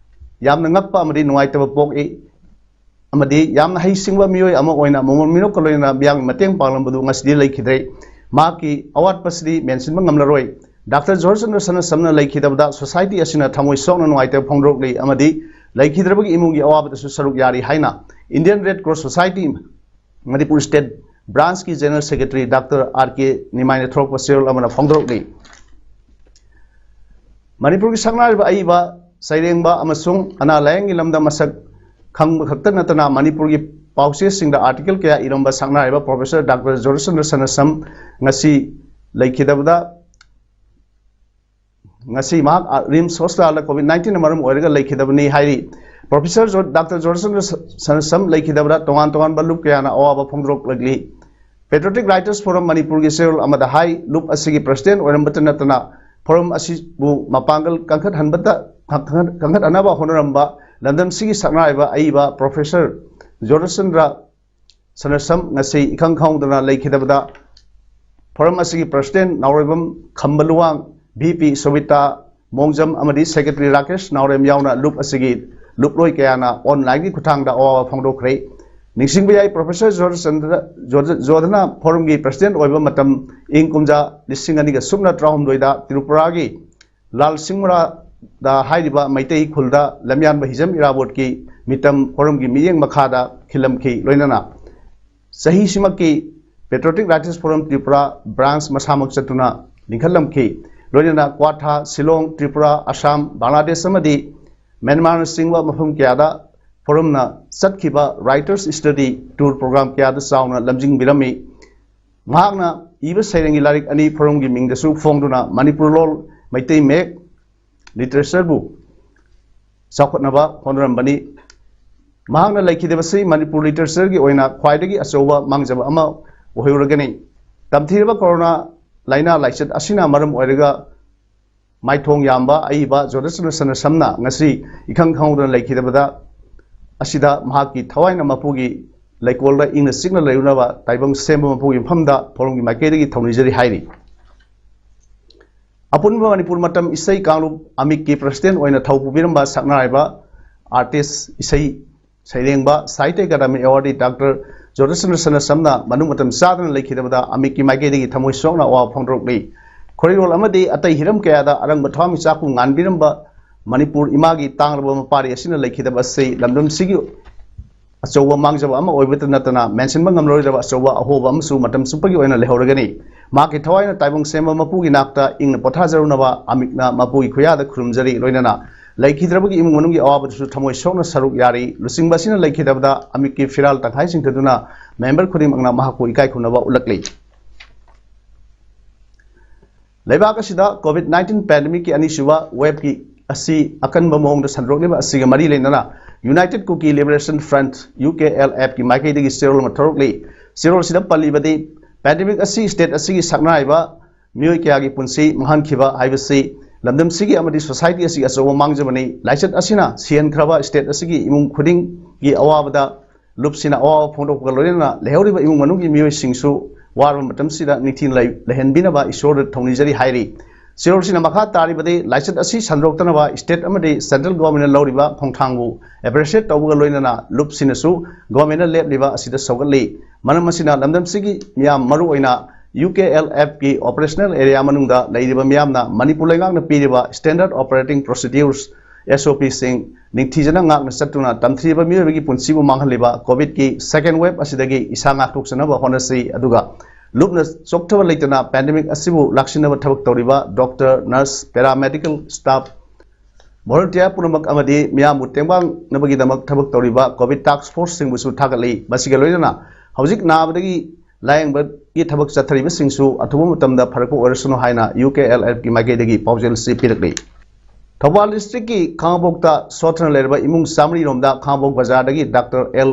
ꯌꯥꯝꯅ ꯉꯛꯄ ꯑꯃꯗꯤ ꯅꯨꯡꯉꯥꯏꯇꯕ ꯄꯣꯛꯏ꯫ ꯑꯃꯗꯤ ꯌꯥꯝꯅ ꯍꯩꯁꯤꯡꯕ ꯃꯤꯑꯣꯏ ꯑꯃ ꯑꯣꯏꯅ ꯃꯃꯣꯟ ꯃꯤꯅꯣꯛꯀ ꯂꯣꯏꯅꯅ ꯃꯤꯌꯥꯝꯒꯤ ꯃꯇꯦꯡ ꯄꯥꯡꯂꯝꯕꯗꯨ ꯉꯁꯤꯗꯤ ꯂꯩꯈꯤꯗ꯭ꯔꯦ꯫ ꯃꯍꯥꯛꯀꯤ ꯑꯋꯥꯠꯄꯁꯤꯗꯤ ꯃꯦꯟꯁꯤꯟꯕ ꯉꯝꯂꯔꯣꯏ꯫ ꯗꯥꯛꯇꯔ ꯖꯣꯔꯁꯆꯟꯗ꯭ꯔ ꯁꯅꯁꯝꯅ ꯂꯩꯈꯤꯗꯕꯗ society ꯑꯁꯤꯅ ꯊꯃꯣꯏ ꯁꯣꯛꯅ ꯅꯨꯡꯉꯥꯏꯇꯕ ꯐꯣꯡꯗꯣꯔꯛꯂꯤ ꯑꯃꯗꯤ ꯂꯩꯈꯤꯗ꯭ꯔꯕꯒꯤ ꯏꯃꯨꯡꯒꯤ ꯑꯋꯥꯕꯗꯁꯨ ꯁꯔꯨꯛ ꯌꯥꯔꯤ ꯍꯥꯏꯅ Indian Red Cross Society Manipur State Branch ꯀꯤ General Secretary ꯗꯥꯛꯇꯔ ꯑꯥꯔ ꯀꯦ ꯅꯤꯃꯥꯏꯅ ꯊꯣꯔꯛꯄ ꯆꯦꯔꯣꯜ ꯑꯃꯅ ꯐꯣꯡꯗꯣꯔꯛꯂꯤ꯫ ꯃꯅꯤꯄꯨꯔꯒꯤ ꯁꯛꯅꯥꯏꯔꯕ ꯑꯏꯕ, ꯁꯩꯔꯦꯡꯕ ꯑꯃꯁꯨꯡ ꯑꯅꯥ ꯂꯥꯌꯦꯡꯒꯤ ꯂꯝꯗ ꯃꯁꯛ ꯈꯪꯕ ꯈꯛꯇ ꯅꯠꯇꯅ ꯃꯅꯤꯄꯨꯔꯒꯤ ꯄꯥꯎꯆꯦꯁꯤꯡꯗ article ꯀꯌꯥ ꯏꯔꯝꯕ ꯁꯛꯅꯥꯏꯔꯕ Professor ꯗꯥꯛꯇꯔ ꯖꯣꯔꯁꯆꯟꯗ꯭ꯔ ꯁꯅꯁꯝ ꯉꯁꯤ ꯂꯩꯈꯤꯗꯕꯗ, ꯉꯁꯤ ꯃꯍꯥꯛ RIMS hospital ꯗ COVID nineteen ꯅ ꯃꯔꯝ ꯑꯣꯏꯔꯒ ꯂꯩꯈꯤꯗꯕꯅꯤ ꯍꯥꯏꯔꯤ꯫ Professor ꯖꯣ-, ꯗꯥꯛꯇꯔ ꯖꯣꯔꯁꯆꯟꯗ꯭ꯔ ꯁ-, ꯁꯅꯁꯝ ꯂꯩꯈꯤꯗꯕꯗ ꯇꯣꯉꯥꯟ ꯇꯣꯉꯥꯟꯕ ꯂꯨꯞ ꯀꯌꯥꯅ ꯑꯋꯥꯕ ꯐꯣꯡꯗꯣꯔꯛꯂꯤ꯫ Patriotic Writers Forum ꯃꯅꯤꯄꯨꯔꯒꯤ ꯆꯦꯔꯣꯜ ꯑꯃꯗ ꯍꯥꯏ, ꯂꯨꯞ ꯑꯁꯤꯒꯤ president ꯑꯣꯏꯔꯝꯕꯇ ꯅꯠꯇꯅ forum ꯑꯁꯤꯕꯨ ꯃꯄꯥꯡꯒꯜ ꯀꯟꯈꯠꯍꯟꯕꯇ, ꯀꯟꯈꯠ-, ꯀꯟꯈꯠꯍꯟꯅꯕ ꯍꯣꯠꯅꯔꯝꯕ ꯂꯝꯗꯝꯁꯤꯒꯤ ꯁꯛꯅꯥꯏꯕ ꯑꯏꯕ Professor ꯖꯣꯔꯁꯆꯟꯗ꯭ꯔ ꯁꯅꯁꯝ ꯉꯁꯤ ꯏꯈꯪ ꯈꯪꯍꯧꯗꯅ ꯂꯩꯈꯤꯗꯕꯗ forum ꯑꯁꯤꯒꯤ president ꯅꯥꯎꯔꯦꯝꯕꯝ ꯈꯝꯕ ꯂꯨꯋꯥꯡ, ꯚꯤ ꯄꯤ ꯁꯣꯕꯤꯇꯥ ꯃꯣꯡꯖꯝ ꯑꯃꯗꯤ secretary ꯔꯥꯀꯦꯁ ꯅꯥꯎꯔꯦꯝ ꯌꯥꯎꯅ ꯂꯨꯞ ꯑꯁꯤꯒꯤ ꯂꯨꯞꯂꯣꯏ ꯀꯌꯥꯅ online ꯒꯤ ꯈꯨꯠꯊꯥꯡꯗ ꯑꯋꯥꯕ ꯐꯣꯡꯗꯣꯛꯈ꯭ꯔꯦ꯫ ꯅꯤꯡꯁꯤꯡꯕ ꯌꯥꯏ, Professor ꯖꯣꯔꯖꯆꯟꯗ꯭ꯔ, ꯖꯣꯔꯖ-, ꯖꯣꯙꯅ forum ꯒꯤ president ꯑꯣꯏꯕ ꯃꯇꯝ ꯏꯪ ꯀꯨꯝꯖꯥ ꯂꯤꯁꯤꯡ ꯑꯅꯤꯒ ꯁꯨꯞꯅ ꯇꯔꯥꯍꯨꯝꯗꯣꯏꯗ ꯇ꯭ꯔꯤꯄꯨꯔꯥꯒꯤ ꯂꯥꯜꯁꯤꯡꯃꯔꯥꯗ ꯍꯥꯏꯔꯤꯕ ꯃꯩꯇꯩ ꯈꯨꯜꯗ ꯂꯝꯌꯥꯟꯕ ꯍꯤꯖꯝ ꯏꯔꯥꯕꯣꯠꯀꯤ ꯃꯤꯇꯝ forum ꯒꯤ ꯃꯤꯠꯌꯦꯡ ꯃꯈꯥꯗ ꯈꯤꯜꯂꯝꯈꯤ꯫ ꯂꯣꯏꯅꯅ ꯆꯍꯤꯁꯤꯃꯛꯀꯤ Patriotic Writers Forum Tripura branch ꯃꯁꯥꯃꯛ ꯆꯠꯇꯨꯅ ꯂꯤꯡꯈꯠꯂꯝꯈꯤ꯫ ꯂꯣꯏꯅꯅ ꯀ꯭ꯋꯥꯊꯥ, ꯁꯤꯂꯣꯡ, ꯇ꯭ꯔꯤꯄꯨꯔꯥ, ꯑꯁꯥꯝ, ꯕꯪꯒ꯭ꯂꯥꯗꯦꯁ ꯑꯃꯗꯤ ꯃ꯭ꯌꯥꯟꯃꯥꯔꯅꯆꯤꯡꯕ ꯃꯐꯝ ꯀꯌꯥꯗ forum ꯅ ꯆꯠꯈꯤꯕ writers study tour program ꯀꯌꯥꯗ ꯆꯥꯎꯅ ꯂꯝꯖꯤꯡꯕꯤꯔꯝꯃꯤ꯫ ꯃꯍꯥꯛꯅ ꯏꯕ ꯁꯩꯔꯦꯡꯒꯤ ꯂꯥꯏꯔꯤꯛ ꯑꯅꯤ forum ꯒꯤ ꯃꯤꯡꯗꯁꯨ ꯐꯣꯡꯗꯨꯅ ꯃꯅꯤꯄꯨꯔ ꯂꯣꯜ, ꯃꯩꯇꯩ ꯃꯌꯦꯛ, literature ꯕꯨ ꯆꯥꯎꯈꯠꯅꯕ ꯍꯣꯠꯅꯔꯝꯕꯅꯤ꯫ ꯃꯍꯥꯛꯅ ꯂꯩꯈꯤꯗꯕꯁꯤ ꯃꯅꯤꯄꯨꯔ literature ꯒꯤ ꯑꯣꯏꯅ ꯈ꯭ꯋꯥꯏꯗꯒꯤ ꯑꯆꯧꯕ ꯃꯥꯡꯖꯕ ꯑꯃ ꯑꯣꯏꯍꯧꯔꯒꯅꯤ꯫ ꯇꯝꯊꯤꯔꯕ ꯀꯣꯔꯣꯅꯥ ꯂꯥꯏꯅꯥ ꯂꯥꯏꯆꯠ ꯑꯁꯤꯅ ꯃꯔꯝ ꯑꯣꯏꯔꯒ ꯃꯥꯏꯊꯣꯡ ꯌꯥꯝꯕ ꯑꯏꯕ ꯖꯣꯙꯆꯟꯗ꯭ꯔ ꯁꯅꯥꯁꯝꯅ ꯉꯁꯤ ꯏꯈꯪ ꯈꯪꯍꯧꯗꯅ ꯂꯩꯈꯤꯗꯕꯗ ꯑꯁꯤꯗ ꯃꯍꯥꯛꯀꯤ ꯊꯋꯥꯏꯅ ꯃꯄꯨꯒꯤ ꯂꯩꯀꯣꯜꯗ ꯏꯪꯅ ꯆꯤꯛꯅ ꯂꯩꯔꯨꯅꯕ ꯇꯥꯏꯕꯪ ꯁꯦꯝꯕ ꯃꯄꯨꯒꯤ ꯃꯐꯝꯗ ꯐꯣꯔꯝꯒꯤ ꯃꯥꯏꯀꯩꯗꯒꯤ ꯊꯧꯅꯤꯖꯔꯤ ꯍꯥꯏꯔꯤ꯫ ꯑꯄꯨꯟꯕ ꯃꯅꯤꯄꯨꯔ ꯃꯇꯝ ꯏꯁꯩ ꯀꯥꯡꯂꯨꯞ ꯑꯃꯤꯛꯀꯤ president ꯑꯣꯏꯅ ꯊꯧ ꯄꯨꯕꯤꯔꯝꯕ ꯁꯛꯅꯥꯏꯔꯕ artist, ꯏꯁꯩ ꯁꯩꯔꯦꯡꯕ, ꯁꯥꯍꯤꯇ꯭ꯌ ꯑꯦꯀꯥꯗꯃꯤ awardee ꯗꯥꯛꯇꯔ ꯖꯣꯙꯆꯟꯗ꯭ꯔ ꯁꯅꯥꯁꯝꯅ ꯃꯅꯨꯡ ꯃꯇꯝ ꯆꯥꯗꯅ ꯂꯩꯈꯤꯗꯕꯗ ꯑꯃꯤꯛꯀꯤ ꯃꯥꯏꯀꯩꯗꯒꯤ ꯊꯃꯣꯏ ꯁꯣꯛꯅ ꯑꯋꯥꯕ ꯐꯣꯡꯗꯣꯔꯛꯂꯤ꯫ ꯈꯣꯔꯤꯔꯣꯜ ꯑꯃꯗꯤ ꯑꯇꯩ ꯍꯤꯔꯝ ꯀꯌꯥꯗ ꯑꯔꯪꯕ ꯊꯋꯥꯟꯃꯤꯆꯥꯛꯄꯨ ꯉꯥꯟꯕꯤꯔꯝꯕ ꯃꯅꯤꯄꯨꯔ ꯏꯃꯥꯒꯤ ꯇꯥꯡꯂꯕ ꯃꯄꯥꯔꯤ ꯑꯁꯤꯅ ꯂꯩꯈꯤꯗꯕ ꯑꯁꯤ ꯂꯝꯗꯝꯁꯤꯒꯤ ꯑꯆꯧꯕ ꯃꯥꯡꯖꯕ ꯑꯃ ꯑꯣꯏꯕꯇ ꯅꯠꯇꯅ ꯃꯦꯟꯁꯤꯟꯕ ꯉꯝꯂꯔꯣꯏꯗꯕ ꯑꯆꯧꯕ ꯑꯍꯣꯕ ꯑꯃꯁꯨ ꯃꯇꯝ ꯆꯨꯞꯄꯒꯤ ꯑꯣꯏꯅ ꯂꯩꯍꯧꯔꯒꯅꯤ꯫ ꯃꯍꯥꯛꯀꯤ ꯊꯋꯥꯏꯅ ꯇꯥꯏꯕꯪ ꯁꯦꯝꯕ ꯃꯄꯨꯒꯤ ꯅꯥꯛꯇ ꯏꯪꯅ ꯄꯣꯊꯥꯖꯔꯨꯅꯕ ꯑꯃꯤꯛꯅ ꯃꯄꯨꯒꯤ ꯈꯨꯌꯥꯗ ꯈꯨꯔꯨꯝꯖꯔꯤ꯫ ꯂꯣꯏꯅꯅ ꯂꯩꯈꯤꯗ꯭ꯔꯕꯒꯤ ꯏꯃꯨꯡ ꯃꯅꯨꯡꯒꯤ ꯑꯋꯥꯕꯗꯨꯁꯨ ꯊꯃꯣꯏ ꯁꯣꯛꯅ ꯁꯔꯨꯛ ꯌꯥꯔꯤ꯫ ꯂꯨꯆꯤꯡꯕ ꯑꯁꯤꯅ ꯂꯩꯈꯤꯗꯕꯗ ꯑꯃꯤꯛꯀꯤ ꯐꯤꯔꯥꯜ ꯇꯪꯈꯥꯏ ꯆꯤꯡꯊꯗꯨꯅ member ꯈꯨꯗꯤꯡꯃꯛꯅ ꯃꯍꯥꯛꯄꯨ ꯏꯀꯥꯏ ꯈꯨꯝꯅꯕ ꯎꯠꯂꯛꯂꯤ꯫ ꯂꯩꯕꯥꯛ ꯑꯁꯤꯗ COVID nineteen pandemic ꯀꯤ ꯑꯅꯤꯁꯨꯕ wave ꯀꯤ ꯑꯁꯤ ꯑꯀꯟꯕ ꯃꯑꯣꯡꯗ ꯁꯟꯗꯣꯔꯛꯂꯤꯕ ꯑꯁꯤꯒ ꯃꯔꯤ ꯂꯩꯅꯅ United Kuki Liberation Front, UKLF ꯀꯤ ꯃꯥꯏꯀꯩꯗꯒꯤ ꯆꯦꯔꯣꯜ ꯑꯃ ꯊꯣꯔꯛꯂꯤ꯫ ꯆꯦꯔꯣꯜꯁꯤꯗ ꯄꯜꯂꯤꯕꯗꯤ pandemic ꯑꯁꯤ state ꯑꯁꯤꯒꯤ ꯁꯛꯅꯥꯏꯕ ꯃꯤꯑꯣꯏ ꯀꯌꯥꯒꯤ ꯄꯨꯟꯁꯤ ꯃꯥꯡꯍꯟꯈꯤꯕ ꯍꯥꯏꯕꯁꯤ ꯂꯝꯗꯝꯁꯤꯒꯤ ꯑꯃꯗꯤ society ꯑꯁꯤꯒꯤ ꯑꯆꯧꯕ ꯃꯥꯡꯖꯕꯅꯤ꯫ ꯂꯥꯏꯆꯠ ꯑꯁꯤꯅ ꯁꯤꯍꯟꯈ꯭ꯔꯕ state ꯑꯁꯤꯒꯤ ꯏꯃꯨꯡ ꯈꯨꯗꯤꯡꯒꯤ ꯑꯋꯥꯕꯗ ꯂꯨꯞꯁꯤꯅ ꯑꯋꯥꯕ ꯐꯣꯡꯗꯣꯛꯄꯒ ꯂꯣꯏꯅꯅ ꯂꯩꯍꯧꯔꯤꯕ ꯏꯃꯨꯡ ꯃꯅꯨꯡꯒꯤ ꯃꯤꯑꯣꯏꯁꯤꯡꯁꯨ ꯋꯥꯔꯕ ꯃꯇꯝꯁꯤꯗ ꯅꯤꯡꯊꯤꯅ ꯂꯩ-, ꯂꯩꯍꯟꯕꯤꯅꯕ ꯏꯁꯣꯔꯗ ꯊꯧꯅꯤꯖꯔꯤ ꯍꯥꯏꯔꯤ꯫ ꯆꯦꯔꯣꯜꯁꯤꯅ ꯃꯈꯥ ꯇꯥꯔꯤꯕꯗꯤ ꯂꯥꯏꯆꯠ ꯑꯁꯤ ꯁꯟꯗꯣꯔꯛꯇꯅꯕ state ꯑꯃꯗꯤ central government ꯅ ꯂꯧꯔꯤꯕ ꯈꯣꯡꯊꯥꯡꯕꯨ appreciate ꯇꯧꯕꯒ ꯂꯣꯏꯅꯅ ꯂꯨꯞꯁꯤꯅꯁꯨ government ꯅ ꯂꯦꯞꯂꯤꯕ ꯑꯁꯤꯗ ꯁꯧꯒꯠꯂꯤ꯫ ꯃꯔꯝ ꯑꯁꯤꯅ ꯂꯝꯗꯝꯁꯤꯒꯤ ꯃꯤꯌꯥꯝ, ꯃꯔꯨꯑꯣꯏꯅ UKLF ꯀꯤ operational area ꯃꯅꯨꯡꯗ ꯂꯩꯔꯤꯕ ꯃꯤꯌꯥꯝꯅ ꯃꯅꯤꯄꯨꯔ ꯂꯩꯉꯥꯛꯅ ꯄꯤꯔꯤꯕ standard operating procedures, SOP ꯁꯤꯡ ꯅꯤꯡꯊꯤꯖꯅ ꯉꯥꯛꯅ ꯆꯠꯇꯨꯅ ꯇꯝꯊꯤꯔꯕ ꯃꯤꯑꯣꯏꯕꯒꯤ ꯄꯨꯟꯁꯤꯕꯨ ꯃꯥꯡꯍꯜꯂꯤꯕ COVID ꯀꯤ second wave ꯑꯁꯤꯗꯒꯤ ꯏꯁꯥ ꯉꯥꯛꯊꯣꯛꯆꯅꯕ ꯍꯣꯠꯅꯁꯤ꯫ ꯑꯗꯨꯒ ꯂꯨꯞꯅ ꯆꯣꯛꯊꯕ ꯂꯩꯇꯅ pandemic ꯑꯁꯤꯕꯨ ꯂꯥꯛꯁꯤꯟꯅꯕ ꯊꯕꯛ ꯇꯧꯔꯤꯕ doctor, nurse, paramedical staff, volunteer ꯄꯨꯝꯅꯃꯛ ꯑꯃꯗꯤ ꯃꯤꯌꯥꯝꯕꯨ ꯇꯦꯡꯕꯥꯡꯅꯕꯒꯤꯗꯃꯛ ꯊꯕꯛ ꯇꯧꯔꯤꯕ COVID task force ꯁꯤꯡꯕꯨꯁꯨ ꯊꯥꯒꯠꯂꯤ꯫ ꯃꯁꯤꯒ ꯂꯣꯏꯅꯅ ꯍꯧꯖꯤꯛ ꯅꯥꯕꯗꯒꯤ ꯂꯥꯌꯦꯡꯕꯒꯤ ꯊꯕꯛ ꯆꯠꯊꯔꯤꯕꯁꯤꯡꯁꯨ ꯑꯊꯨꯕ ꯃꯇꯝꯗ ꯐꯔꯛꯄ ꯑꯣꯏꯔꯁꯅꯨ ꯍꯥꯏꯅ UKLF ꯀꯤ ꯃꯥꯏꯀꯩꯗꯒꯤ ꯄꯥꯎꯖꯦꯜ ꯑꯁꯤ ꯄꯤꯔꯛꯂꯤ꯫ ꯊꯧꯕꯥꯜ district ꯀꯤ ꯈꯥꯉꯕꯣꯛꯇ ꯁꯣꯠꯊꯅ ꯂꯩꯔꯕ ꯏꯃꯨꯡ ꯆꯥꯃꯔꯤ ꯔꯣꯝꯗ ꯈꯥꯉꯕꯣꯛ ꯕꯖꯥꯔꯗꯒꯤ doctor L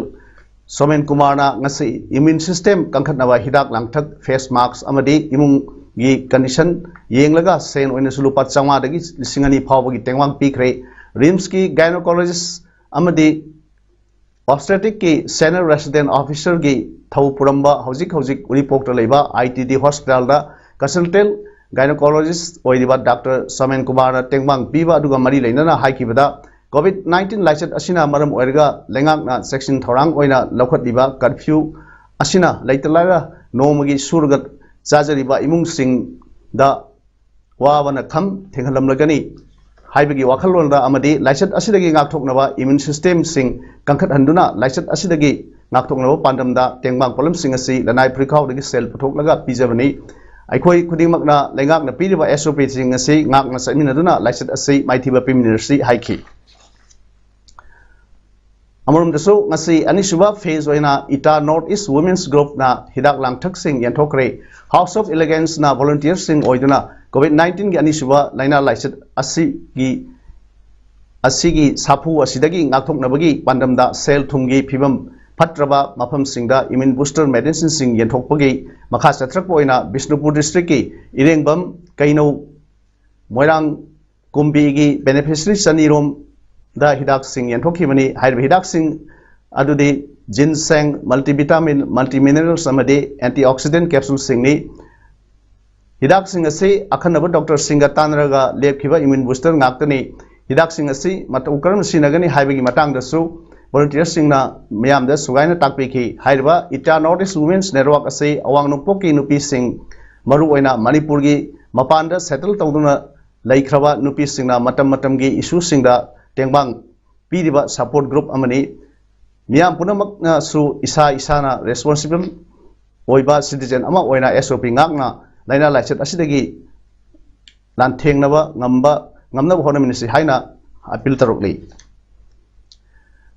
ꯁꯣꯃꯦꯟ ꯀꯨꯃꯥꯔꯅ ꯉꯁꯤ immune system ꯀꯟꯈꯠꯅꯕ ꯍꯤꯗꯥꯛ ꯂꯥꯡꯊꯛ, face mask ꯑꯃꯗꯤ ꯏꯃꯨꯡ ꯒꯤ condition ꯌꯦꯡꯂꯒ ꯁꯦꯟ ꯑꯣꯏꯅꯁꯨ ꯂꯨꯄꯥ ꯆꯥꯝꯃꯉꯥꯗꯒꯤ ꯂꯤꯁꯤꯡ ꯑꯅꯤ ꯐꯥꯎꯕꯒꯤ ꯇꯦꯡꯕꯥꯡ ꯄꯤꯈ꯭ꯔꯦ꯫ RIMSꯀꯤ gynecologist ꯑꯃꯗꯤ obstetricꯀꯤ senior resident officerꯒꯤ ꯊꯧ ꯄꯨꯔꯝꯕ ꯍꯧꯖꯤꯛ ꯍꯧꯖꯤꯛ ꯎꯔꯤꯄꯣꯛꯇ ꯂꯩꯕ ITD hospitalꯗ consultant gynecologist ꯑꯣꯏꯔꯤꯕ ꯗꯥꯛꯇꯔ ꯁꯣꯃꯦꯟ ꯀꯨꯃꯥꯔꯅ ꯇꯦꯡꯕꯥꯡ ꯄꯤꯕ ꯑꯗꯨꯒ ꯃꯔꯤ ꯂꯩꯅꯅ ꯍꯥꯏꯈꯤꯕꯗ, COVID nineteen ꯂꯥꯏꯆꯠ ꯑꯁꯤꯅ ꯃꯔꯝ ꯑꯣꯏꯔꯒ ꯂꯩꯉꯥꯛꯅ ꯆꯦꯛꯁꯤꯟ ꯊꯧꯔꯥꯡ ꯑꯣꯏꯅ ꯂꯧꯈꯠꯂꯤꯕ curfew ꯑꯁꯤꯅ ꯂꯩꯇ ꯂꯥꯏꯔ ꯅꯣꯡꯃꯒꯤ ꯁꯨꯔꯒ ꯆꯥꯖꯔꯤꯕ ꯏꯃꯨꯡꯁꯤꯡꯗ ꯋꯥꯕꯅ ꯈꯝ ꯊꯦꯡꯍꯜꯂꯝꯂꯒꯅꯤ ꯍꯥꯏꯕꯒꯤ ꯋꯥꯈꯜꯂꯣꯟꯗ ꯑꯃꯗꯤ ꯂꯥꯏꯆꯠ ꯑꯁꯤꯗꯒꯤ ꯉꯥꯛꯊꯣꯛꯅꯕ immune systemꯁꯤꯡ ꯀꯟꯈꯠꯍꯟꯗꯨꯅ ꯂꯥꯏꯆꯠ ꯑꯁꯤꯗꯒꯤ ꯉꯥꯛꯊꯣꯛꯅꯕ ꯄꯥꯟꯗꯝꯗ ꯇꯦꯡꯕꯥꯡ ꯄꯣꯠꯂꯝꯁꯤꯡ ꯑꯁꯤ ꯂꯅꯥꯏ ꯐꯨꯔꯤꯈꯥꯎꯗꯒꯤ ꯁꯦꯜ ꯄꯨꯊꯣꯛꯂꯒ ꯄꯤꯖꯕꯅꯤ꯫ ꯑꯩꯈꯣꯏ ꯈꯨꯗꯤꯡꯃꯛꯅ ꯂꯩꯉꯥꯛꯅ ꯄꯤꯔꯤꯕ SOPꯁꯤꯡ ꯑꯁꯤ ꯉꯥꯛꯅ ꯆꯠꯃꯤꯟꯅꯗꯨꯅ ꯂꯥꯏꯆꯠ ꯑꯁꯤ ꯃꯥꯏꯊꯤꯕ ꯄꯤꯃꯤꯟꯅꯔꯁꯤ ꯍꯥꯏꯈꯤ꯫ ꯑꯃꯔꯣꯝꯗꯁꯨ ꯉꯁꯤ ꯑꯅꯤꯁꯨꯕ phase ꯑꯣꯏꯅ ꯏꯇꯥ North East Women's Groupꯅ ꯍꯤꯗꯥꯛ ꯂꯥꯡꯊꯛꯁꯤꯡ ꯌꯦꯟꯊꯣꯛꯈ꯭ꯔꯦ꯫ House of Eleganceꯅ volunteerꯁꯤꯡ ꯑꯣꯏꯗꯨꯅ COVID nineteenꯒꯤ ꯑꯅꯤꯁꯨꯕ ꯂꯥꯏꯅꯥ ꯂꯥꯏꯆꯠ ꯑꯁꯤꯒꯤ ꯑꯁꯤꯒꯤ ꯁꯥꯐꯨ ꯑꯁꯤꯗꯒꯤ ꯉꯥꯛꯊꯣꯛꯅꯕꯒꯤ ꯄꯥꯟꯗꯝꯗ ꯁꯦꯜ ꯊꯨꯝꯒꯤ ꯐꯤꯕꯝ ꯐꯠꯇ꯭ꯔꯕ ꯃꯐꯝꯁꯤꯡꯗ immune booster medicineꯁꯤꯡ ꯌꯦꯟꯊꯣꯛꯄꯒꯤ ꯃꯈꯥ ꯆꯠꯊꯔꯛꯄ ꯑꯣꯏꯅ ꯕꯤꯁꯅꯨꯄꯨꯔ districtꯀꯤ ꯏꯔꯦꯡꯕꯝ, ꯀꯩꯅꯧ, ꯃꯣꯏꯔꯥꯡ ꯀꯨꯝꯕꯤꯒꯤ beneficiary ꯆꯅꯤꯔꯣꯝꯗ ꯍꯤꯗꯥꯛꯁꯤꯡ ꯌꯦꯟꯊꯣꯛꯈꯤꯕꯅꯤ꯫ ꯍꯥꯏꯔꯤꯕ ꯍꯤꯗꯥꯛꯁꯤꯡ ꯑꯗꯨꯗꯤ ginseng, multivitamin, multiminerals ꯑꯃꯗꯤ antioxidant capsuleꯁꯤꯡꯅꯤ꯫ ꯍꯤꯗꯥꯛꯁꯤꯡ ꯑꯁꯤ ꯑꯈꯟꯅꯕ ꯗꯣꯛꯇꯔꯁꯤꯡꯒ ꯇꯥꯟꯅꯔꯒ ꯂꯦꯞꯈꯤꯕ immune booster ꯉꯥꯛꯇꯅꯤ꯫ ꯍꯤꯗꯥꯛꯁꯤꯡ ꯑꯁꯤ ꯃꯇꯧ ꯀꯔꯝꯅ ꯁꯤꯖꯤꯟꯅꯒꯅꯤ ꯍꯥꯏꯕꯒꯤ ꯃꯇꯥꯡꯗꯁꯨ volunteerꯁꯤꯡꯅ ꯃꯤꯌꯥꯝꯗ ꯁꯨꯒꯥꯏꯅ ꯇꯥꯛꯄꯤꯈꯤ꯫ ꯍꯥꯏꯔꯤꯕ ꯏꯇꯥ North East Women's Network ꯑꯁꯤ ꯑꯋꯥꯡ ꯅꯣꯡꯄꯣꯛꯀꯤ ꯅꯨꯄꯤꯁꯤꯡ, ꯃꯔꯨꯑꯣꯏꯅ ꯃꯅꯤꯄꯨꯔꯒꯤ ꯃꯄꯥꯟꯗ settle ꯇꯧꯗꯨꯅ ꯂꯩꯈ꯭ꯔꯕ ꯅꯨꯄꯤꯁꯤꯡꯅ ꯃꯇꯝ ꯃꯇꯝꯒꯤ issueꯁꯤꯡꯗ ꯇꯦꯡꯕꯥꯡ ꯄꯤꯔꯤꯕ support group ꯑꯃꯅꯤ꯫ ꯃꯤꯌꯥꯝ ꯄꯨꯝꯅꯃꯛꯅꯁꯨ ꯏꯁꯥ ꯏꯁꯥꯅ responsible ꯑꯣꯏꯕ citizen ꯑꯃ ꯑꯣꯏꯅ SOP ꯉꯥꯛꯅ ꯂꯥꯏꯅꯥ ꯂꯥꯏꯆꯠ ꯑꯁꯤꯗꯒꯤ ꯂꯥꯟꯊꯦꯡꯅꯕ ꯉꯝꯕ, ꯉꯝꯅꯕ ꯍꯣꯠꯅꯃꯤꯟꯅꯁꯤ ꯍꯥꯏꯅ appeal ꯇꯧꯔꯛꯂꯤ꯫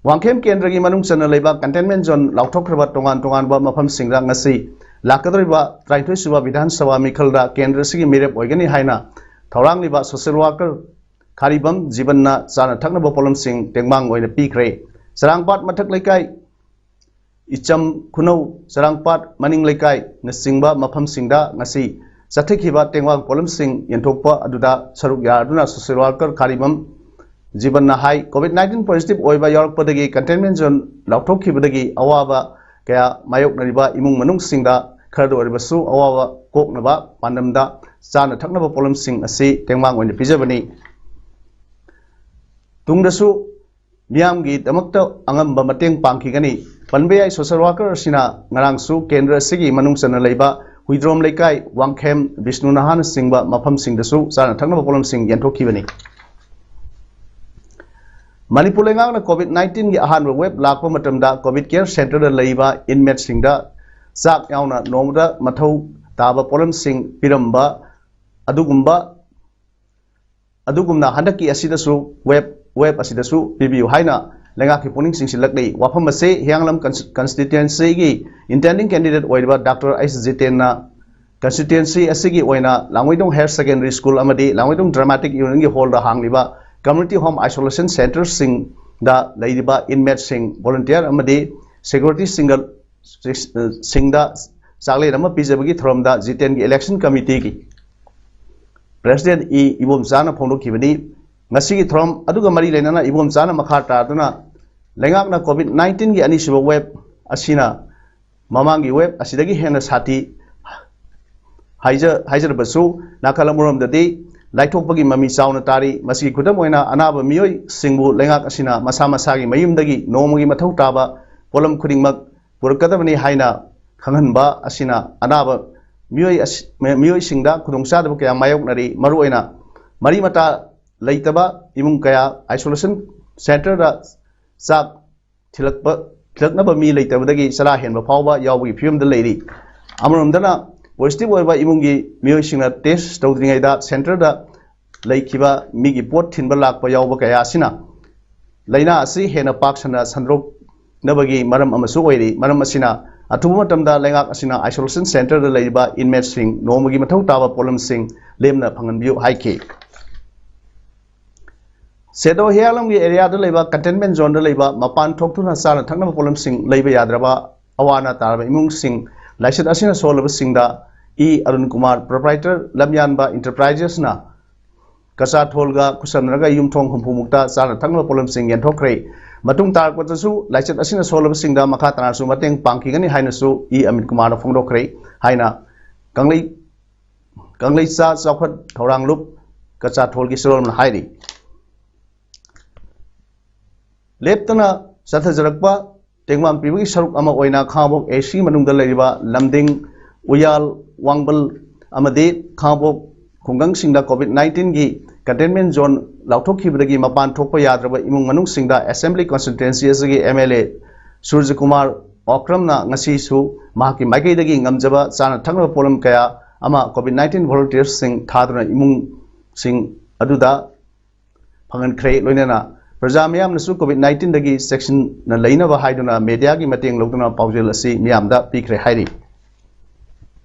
ꯋꯥꯡꯈꯦꯝ ꯀꯦꯟꯗ꯭ꯔꯒꯤ ꯃꯅꯨꯡ ꯆꯟꯅ ꯂꯩꯕ containment zone ꯂꯥꯎꯊꯣꯛꯈ꯭ꯔꯕ ꯇꯣꯉꯥꯟ ꯇꯣꯉꯥꯟꯕ ꯃꯐꯝꯁꯤꯡꯗ ꯉꯁꯤ ꯂꯥꯛꯀꯗꯧꯔꯤꯕ ꯇꯔꯥꯅꯤꯊꯣꯏ ꯁꯨꯕ ꯕꯤꯙꯥꯟ ꯁꯚꯥ ꯃꯤꯈꯜꯗ ꯀꯦꯟꯗ꯭ꯔ ꯑꯁꯤꯒꯤ ꯃꯤꯔꯦꯞ ꯑꯣꯏꯒꯅꯤ ꯍꯥꯏꯅ ꯊꯧꯔꯥꯡꯂꯤꯕ social worker ꯈꯥꯔꯤꯕꯝ ꯖꯤꯕꯟꯅ ꯆꯥꯅ ꯊꯛꯅꯕ ꯄꯣꯠꯂꯝꯁꯤꯡ ꯇꯦꯡꯕꯥꯡ ꯑꯣꯏꯅ ꯄꯤꯈ꯭ꯔꯦ꯫ ꯆꯔꯥꯡꯄꯥꯠ ꯃꯊꯛ ꯂꯩꯀꯥꯏ, ꯏꯆꯝ ꯈꯨꯅꯧ, ꯆꯔꯥꯡꯄꯥꯠ ꯃꯅꯤꯡ ꯂꯩꯀꯥꯏꯅꯆꯤꯡꯕ ꯃꯐꯝꯁꯤꯡꯗ ꯉꯁꯤ ꯆꯠꯊꯈꯤꯕ ꯇꯦꯡꯕꯥꯡ ꯄꯣꯠꯂꯝꯁꯤꯡ ꯌꯦꯟꯊꯣꯛꯄ ꯑꯗꯨꯗ ꯁꯔꯨꯛ ꯌꯥꯗꯨꯅ social worker ꯈꯥꯔꯤꯕꯝ ꯖꯤꯕꯟꯅ ꯍꯥꯏ, COVID nineteen positive ꯑꯣꯏꯕ ꯌꯥꯎꯔꯛꯄꯗꯒꯤ containment zone ꯂꯥꯎꯊꯣꯛꯈꯤꯕꯗꯒꯤ ꯑꯋꯥꯕ ꯀꯌꯥ ꯃꯥꯌꯣꯛꯅꯔꯤꯕ ꯏꯃꯨꯡ ꯃꯅꯨꯡꯁꯤꯡꯗ ꯈꯔꯗ ꯑꯣꯏꯔꯕꯁꯨ ꯑꯋꯥꯕ ꯀꯣꯛꯅꯕ ꯄꯥꯟꯗꯝꯗ ꯆꯥꯅ ꯊꯛꯅꯕ ꯄꯣꯠꯂꯝꯁꯤꯡ ꯑꯁꯤ ꯇꯦꯡꯕꯥꯡ ꯑꯣꯏꯅ ꯄꯤꯖꯕꯅꯤ꯫ ꯇꯨꯡꯗꯁꯨ ꯃꯤꯌꯥꯝꯒꯤꯗꯃꯛꯇ ꯑꯉꯝꯕ ꯃꯇꯦꯡ ꯄꯥꯡꯈꯤꯒꯅꯤ꯫ ꯄꯟꯕ ꯌꯥꯏ, social worker ꯑꯁꯤꯅ ꯉꯔꯥꯡꯁꯨ ꯀꯦꯟꯗ꯭ꯔ ꯑꯁꯤꯒꯤ ꯃꯅꯨꯡ ꯆꯟꯅ ꯂꯩꯕ ꯍꯨꯏꯗ꯭ꯔꯣꯝ ꯂꯩꯀꯥꯏ, ꯋꯥꯡꯈꯦꯝ, ꯕꯤꯁꯅꯨ ꯅꯍꯥꯅꯆꯤꯡꯕ ꯃꯐꯝꯁꯤꯡꯗꯁꯨ ꯆꯥꯅ ꯊꯛꯅꯕ ꯄꯣꯠꯂꯝꯁꯤꯡ ꯌꯦꯟꯊꯣꯛꯈꯤꯕꯅꯤ꯫ ꯃꯅꯤꯄꯨꯔ ꯂꯩꯉꯥꯛꯅ COVID nineteen ꯒꯤ ꯑꯍꯥꯟꯕ wave ꯂꯥꯛꯄ ꯃꯇꯝꯗ COVID care centre ꯗ ꯂꯩꯕ inmate ꯁꯤꯡꯗ ꯆꯥꯛ ꯌꯥꯎꯅ ꯅꯣꯡꯃꯗ ꯃꯊꯧ ꯇꯥꯕ ꯄꯣꯠꯂꯝꯁꯤꯡ ꯄꯤꯔꯝꯕ ꯑꯗꯨꯒꯨꯝꯕ ꯑꯗꯨꯒꯨꯝꯅ ꯍꯟꯗꯛꯀꯤ ꯑꯁꯤꯗꯁꯨ wave, wave ꯑꯁꯤꯗꯁꯨ ꯄꯤꯕꯤꯌꯨ ꯍꯥꯏꯅ ꯂꯩꯉꯥꯛꯀꯤ ꯄꯨꯛꯅꯤꯡ ꯆꯤꯡꯁꯤꯜꯂꯛꯂꯤ꯫ ꯋꯥꯐꯝ ꯑꯁꯤ ꯍꯤꯌꯥꯡꯂꯝ cons-, constituency ꯒꯤ intending candidate ꯑꯣꯏꯔꯤꯕ ꯗꯥꯛꯇꯔ ꯑꯩꯆ ꯖꯤꯇꯦꯟꯅ constituency ꯑꯁꯤꯒꯤ ꯑꯣꯏꯅ ꯂꯥꯡꯃꯩꯗꯣꯡ Higher Secondary School ꯑꯃꯗꯤ ꯂꯥꯡꯃꯩꯗꯣꯡ Dramatic Union ꯒꯤ hall ꯗ ꯍꯥꯡꯂꯤꯕ community home isolation centre ꯁꯤꯡꯗ ꯂꯩꯔꯤꯕ inmate ꯁꯤꯡ, volunteer ꯑꯃꯗꯤ security ꯁꯤꯡꯒ, ꯁꯤꯡꯗ ꯆꯥꯛꯂꯦꯟ ꯑꯃ ꯄꯤꯖꯕꯒꯤ ꯊꯧꯔꯝꯗ ꯖꯤꯇꯦꯟꯒꯤ election committee ꯒꯤ president ꯏ ꯏꯕꯣꯝꯆꯥꯅ ꯐꯣꯡꯗꯣꯛꯈꯤꯕꯅꯤ꯫ ꯉꯁꯤꯒꯤ ꯊꯧꯔꯝ ꯑꯗꯨꯒ ꯃꯔꯤ ꯂꯩꯅꯅ ꯏꯕꯣꯝꯆꯥꯅ ꯃꯈꯥ ꯇꯥꯗꯨꯅ ꯂꯩꯉꯥꯛꯅ COVID nineteen ꯒꯤ ꯑꯅꯤꯁꯨꯕ wave ꯑꯁꯤꯅ ꯃꯃꯥꯡꯒꯤ wave ꯑꯁꯤꯗꯒꯤ ꯍꯦꯟꯅ ꯁꯥꯊꯤ ꯍꯥꯏꯖ-, ꯍꯥꯏꯖꯔꯕꯁꯨ ꯅꯥꯀꯜ ꯑꯃꯔꯣꯝꯗꯗꯤ ꯂꯥꯏꯊꯣꯛꯄꯒꯤ ꯃꯃꯤ ꯆꯥꯎꯅ ꯇꯥꯔꯤ꯫ ꯃꯁꯤꯒꯤ ꯈꯨꯗꯝ ꯑꯣꯏꯅ ꯑꯅꯥꯕ ꯃꯤꯑꯣꯏꯁꯤꯡꯕꯨ ꯂꯩꯉꯥꯛ ꯑꯁꯤꯅ ꯃꯁꯥ ꯃꯁꯥꯒꯤ ꯃꯌꯨꯝꯗꯒꯤ ꯅꯣꯡꯃꯒꯤ ꯃꯊꯧ ꯇꯥꯕ ꯄꯣꯠꯂꯝ ꯈꯨꯗꯤꯡꯃꯛ ꯄꯨꯔꯛꯀꯗꯕꯅꯤ ꯍꯥꯏꯅ ꯈꯪꯍꯟꯕ ꯑꯁꯤꯅ ꯑꯅꯥꯕ ꯃꯤꯑꯣꯏ ꯑꯁꯤ-, ꯃꯤꯑꯣꯏꯁꯤꯡꯗ ꯈꯨꯗꯣꯡꯆꯥꯗꯕ ꯀꯌꯥ ꯃꯥꯌꯣꯛꯅꯔꯤ꯫ ꯃꯔꯨꯑꯣꯏꯅ ꯃꯔꯤ ꯃꯇꯥ ꯂꯩꯇꯕ ꯏꯃꯨꯡ ꯀꯌꯥ isolation centre ꯗ ꯆꯥꯛ ꯊꯤꯜꯂꯛꯄ, ꯊꯤꯜꯂꯛꯅꯕ ꯃꯤ ꯂꯩꯇꯕꯗꯒꯤ ꯆꯔꯥ ꯍꯦꯟꯕ ꯐꯥꯎꯕ ꯌꯥꯎꯕꯒꯤ ꯐꯤꯕꯝꯗ ꯂꯩꯔꯤ꯫ ꯑꯃꯔꯣꯝꯗꯅ positive ꯑꯣꯏꯕ ꯏꯃꯨꯡꯒꯤ ꯃꯤꯑꯣꯏꯁꯤꯡꯅ test ꯇꯧꯗ꯭ꯔꯤꯉꯩꯗ centre ꯗ ꯂꯩꯈꯤꯕ ꯃꯤꯒꯤ ꯄꯣꯠ ꯊꯤꯟꯕ ꯂꯥꯛꯄ ꯌꯥꯎꯕ ꯀꯌꯥ ꯑꯁꯤꯅ ꯂꯥꯏꯅꯥ ꯑꯁꯤ ꯍꯦꯟꯅ ꯄꯥꯛ ꯁꯟꯅ ꯁꯟꯗꯣꯛꯅꯕꯒꯤ ꯃꯔꯝ ꯑꯃꯁꯨ ꯑꯣꯏꯔꯤ꯫ ꯃꯔꯝ ꯑꯁꯤꯅ ꯑꯊꯨꯕ ꯃꯇꯝꯗ ꯂꯩꯉꯥꯛ ꯑꯁꯤꯅ isolation centre ꯗ ꯂꯩꯔꯤꯕ inmate ꯁꯤꯡ ꯅꯣꯡꯃꯒꯤ ꯃꯊꯧ ꯇꯥꯕ ꯄꯣꯠꯂꯝꯁꯤꯡ ꯂꯦꯝꯅ ꯐꯪꯍꯟꯕꯤꯌꯨ ꯍꯥꯏꯈꯤ꯫ ꯁꯦꯗꯣ ꯍꯤꯌꯥꯂꯝꯒꯤ area ꯗ ꯂꯩꯕ containment zone ꯗ ꯂꯩꯕ ꯃꯄꯥꯟ ꯊꯣꯛꯇꯨꯅ ꯆꯥꯅ ꯊꯛꯅꯕ ꯄꯣꯠꯂꯝꯁꯤꯡ ꯂꯩꯕ ꯌꯥꯗ꯭ꯔꯕ ꯑꯋꯥ ꯑꯅꯥ ꯇꯥꯔꯕ ꯏꯃꯨꯡꯁꯤꯡ, ꯂꯥꯏꯆꯠ ꯑꯁꯤꯅ ꯁꯣꯛꯍꯜꯂꯕꯁꯤꯡꯗ E Arun Kumar, proprietor, ꯂꯝꯌꯥꯟꯕ Enterprises ꯅ ꯀꯆꯥꯊꯣꯜꯒ ꯈꯨꯠꯁꯝꯅꯔꯒ ꯌꯨꯝꯊꯣꯡ ꯍꯨꯝꯐꯨ ꯃꯨꯛꯇ ꯆꯥꯅ ꯊꯛꯅꯕ ꯄꯣꯠꯂꯝꯁꯤꯡ ꯌꯦꯟꯊꯣꯛꯈ꯭ꯔꯦ꯫ ꯃꯇꯨꯡ ꯇꯥꯔꯛꯄꯗꯁꯨ ꯂꯥꯏꯆꯠ ꯑꯁꯤꯅ ꯁꯣꯛꯂꯕꯁꯤꯡꯗ ꯃꯈꯥ ꯇꯥꯅꯁꯨ ꯃꯇꯦꯡ ꯄꯥꯡꯈꯤꯒꯅꯤ ꯍꯥꯏꯅꯁꯨ ꯏ ꯑꯃꯤꯠ ꯀꯨꯃꯥꯔꯅ ꯐꯣꯡꯗꯣꯛꯈ꯭ꯔꯦ ꯍꯥꯏꯅ ꯀꯪꯂꯩ ꯀꯪꯂꯩꯆꯥ ꯆꯥꯎꯈꯠ ꯊꯧꯔꯥꯡ ꯂꯨꯞ ꯀꯆꯥꯊꯣꯜꯒꯤ ꯁꯨꯔꯣꯜꯅ ꯍꯥꯏꯔꯤ꯫ ꯂꯦꯞꯇꯅ ꯆꯠꯊꯖꯔꯛꯄ ꯇꯦꯡꯕꯥꯡ ꯄꯤꯕꯒꯤ ꯁꯔꯨꯛ ꯑꯃ ꯑꯣꯏꯅ ꯈꯥꯉꯕꯣꯛ ꯑꯦꯁꯤ ꯃꯅꯨꯡꯗ ꯂꯩꯔꯤꯕ ꯂꯝꯗꯤꯡ, ꯎꯌꯥꯜ, ꯋꯥꯡꯕꯜ ꯑꯃꯗꯤ ꯈꯥꯉꯕꯣꯛ ꯈꯨꯡꯒꯪꯁꯤꯡꯗ COVID nineteen ꯒꯤ containment zone ꯂꯥꯎꯊꯣꯛꯈꯤꯕꯗꯒꯤ ꯃꯄꯥꯟ ꯊꯣꯛꯄ ꯌꯥꯗ꯭ꯔꯕ ꯏꯃꯨꯡ ꯃꯅꯨꯡꯁꯤꯡꯗ Assembly Constituency ꯑꯁꯤꯒꯤ M L A ꯁꯨꯔꯖꯀꯨꯃꯥꯔ ꯑꯣꯀ꯭ꯔꯝꯅ ꯉꯁꯤꯁꯨ ꯃꯍꯥꯛꯀꯤ ꯃꯥꯏꯀꯩꯗꯒꯤ ꯉꯝꯖꯕ ꯆꯥꯅ ꯊꯛꯅꯕ ꯄꯣꯠꯂꯝ ꯀꯌꯥ ꯑꯃ COVID nineteen volunteersꯁꯤꯡ ꯊꯥꯗꯨꯅ ꯏꯃꯨꯡꯁꯤꯡ ꯑꯗꯨꯗ ꯐꯪꯍꯟꯈ꯭ꯔꯦ꯫ ꯂꯣꯏꯅꯅ ꯄ꯭ꯔꯖꯥ ꯃꯤꯌꯥꯝꯅꯁꯨ COVID nineteen ꯗꯒꯤ ꯆꯦꯛꯁꯤꯟꯅ ꯂꯩꯅꯕ ꯍꯥꯏꯗꯨꯅ mediaꯒꯤ ꯃꯇꯦꯡ ꯂꯧꯗꯨꯅ ꯄꯥꯎꯖꯦꯜ ꯑꯁꯤ ꯃꯤꯌꯥꯝꯗ ꯄꯤꯈ꯭ꯔꯦ ꯍꯥꯏꯔꯤ꯫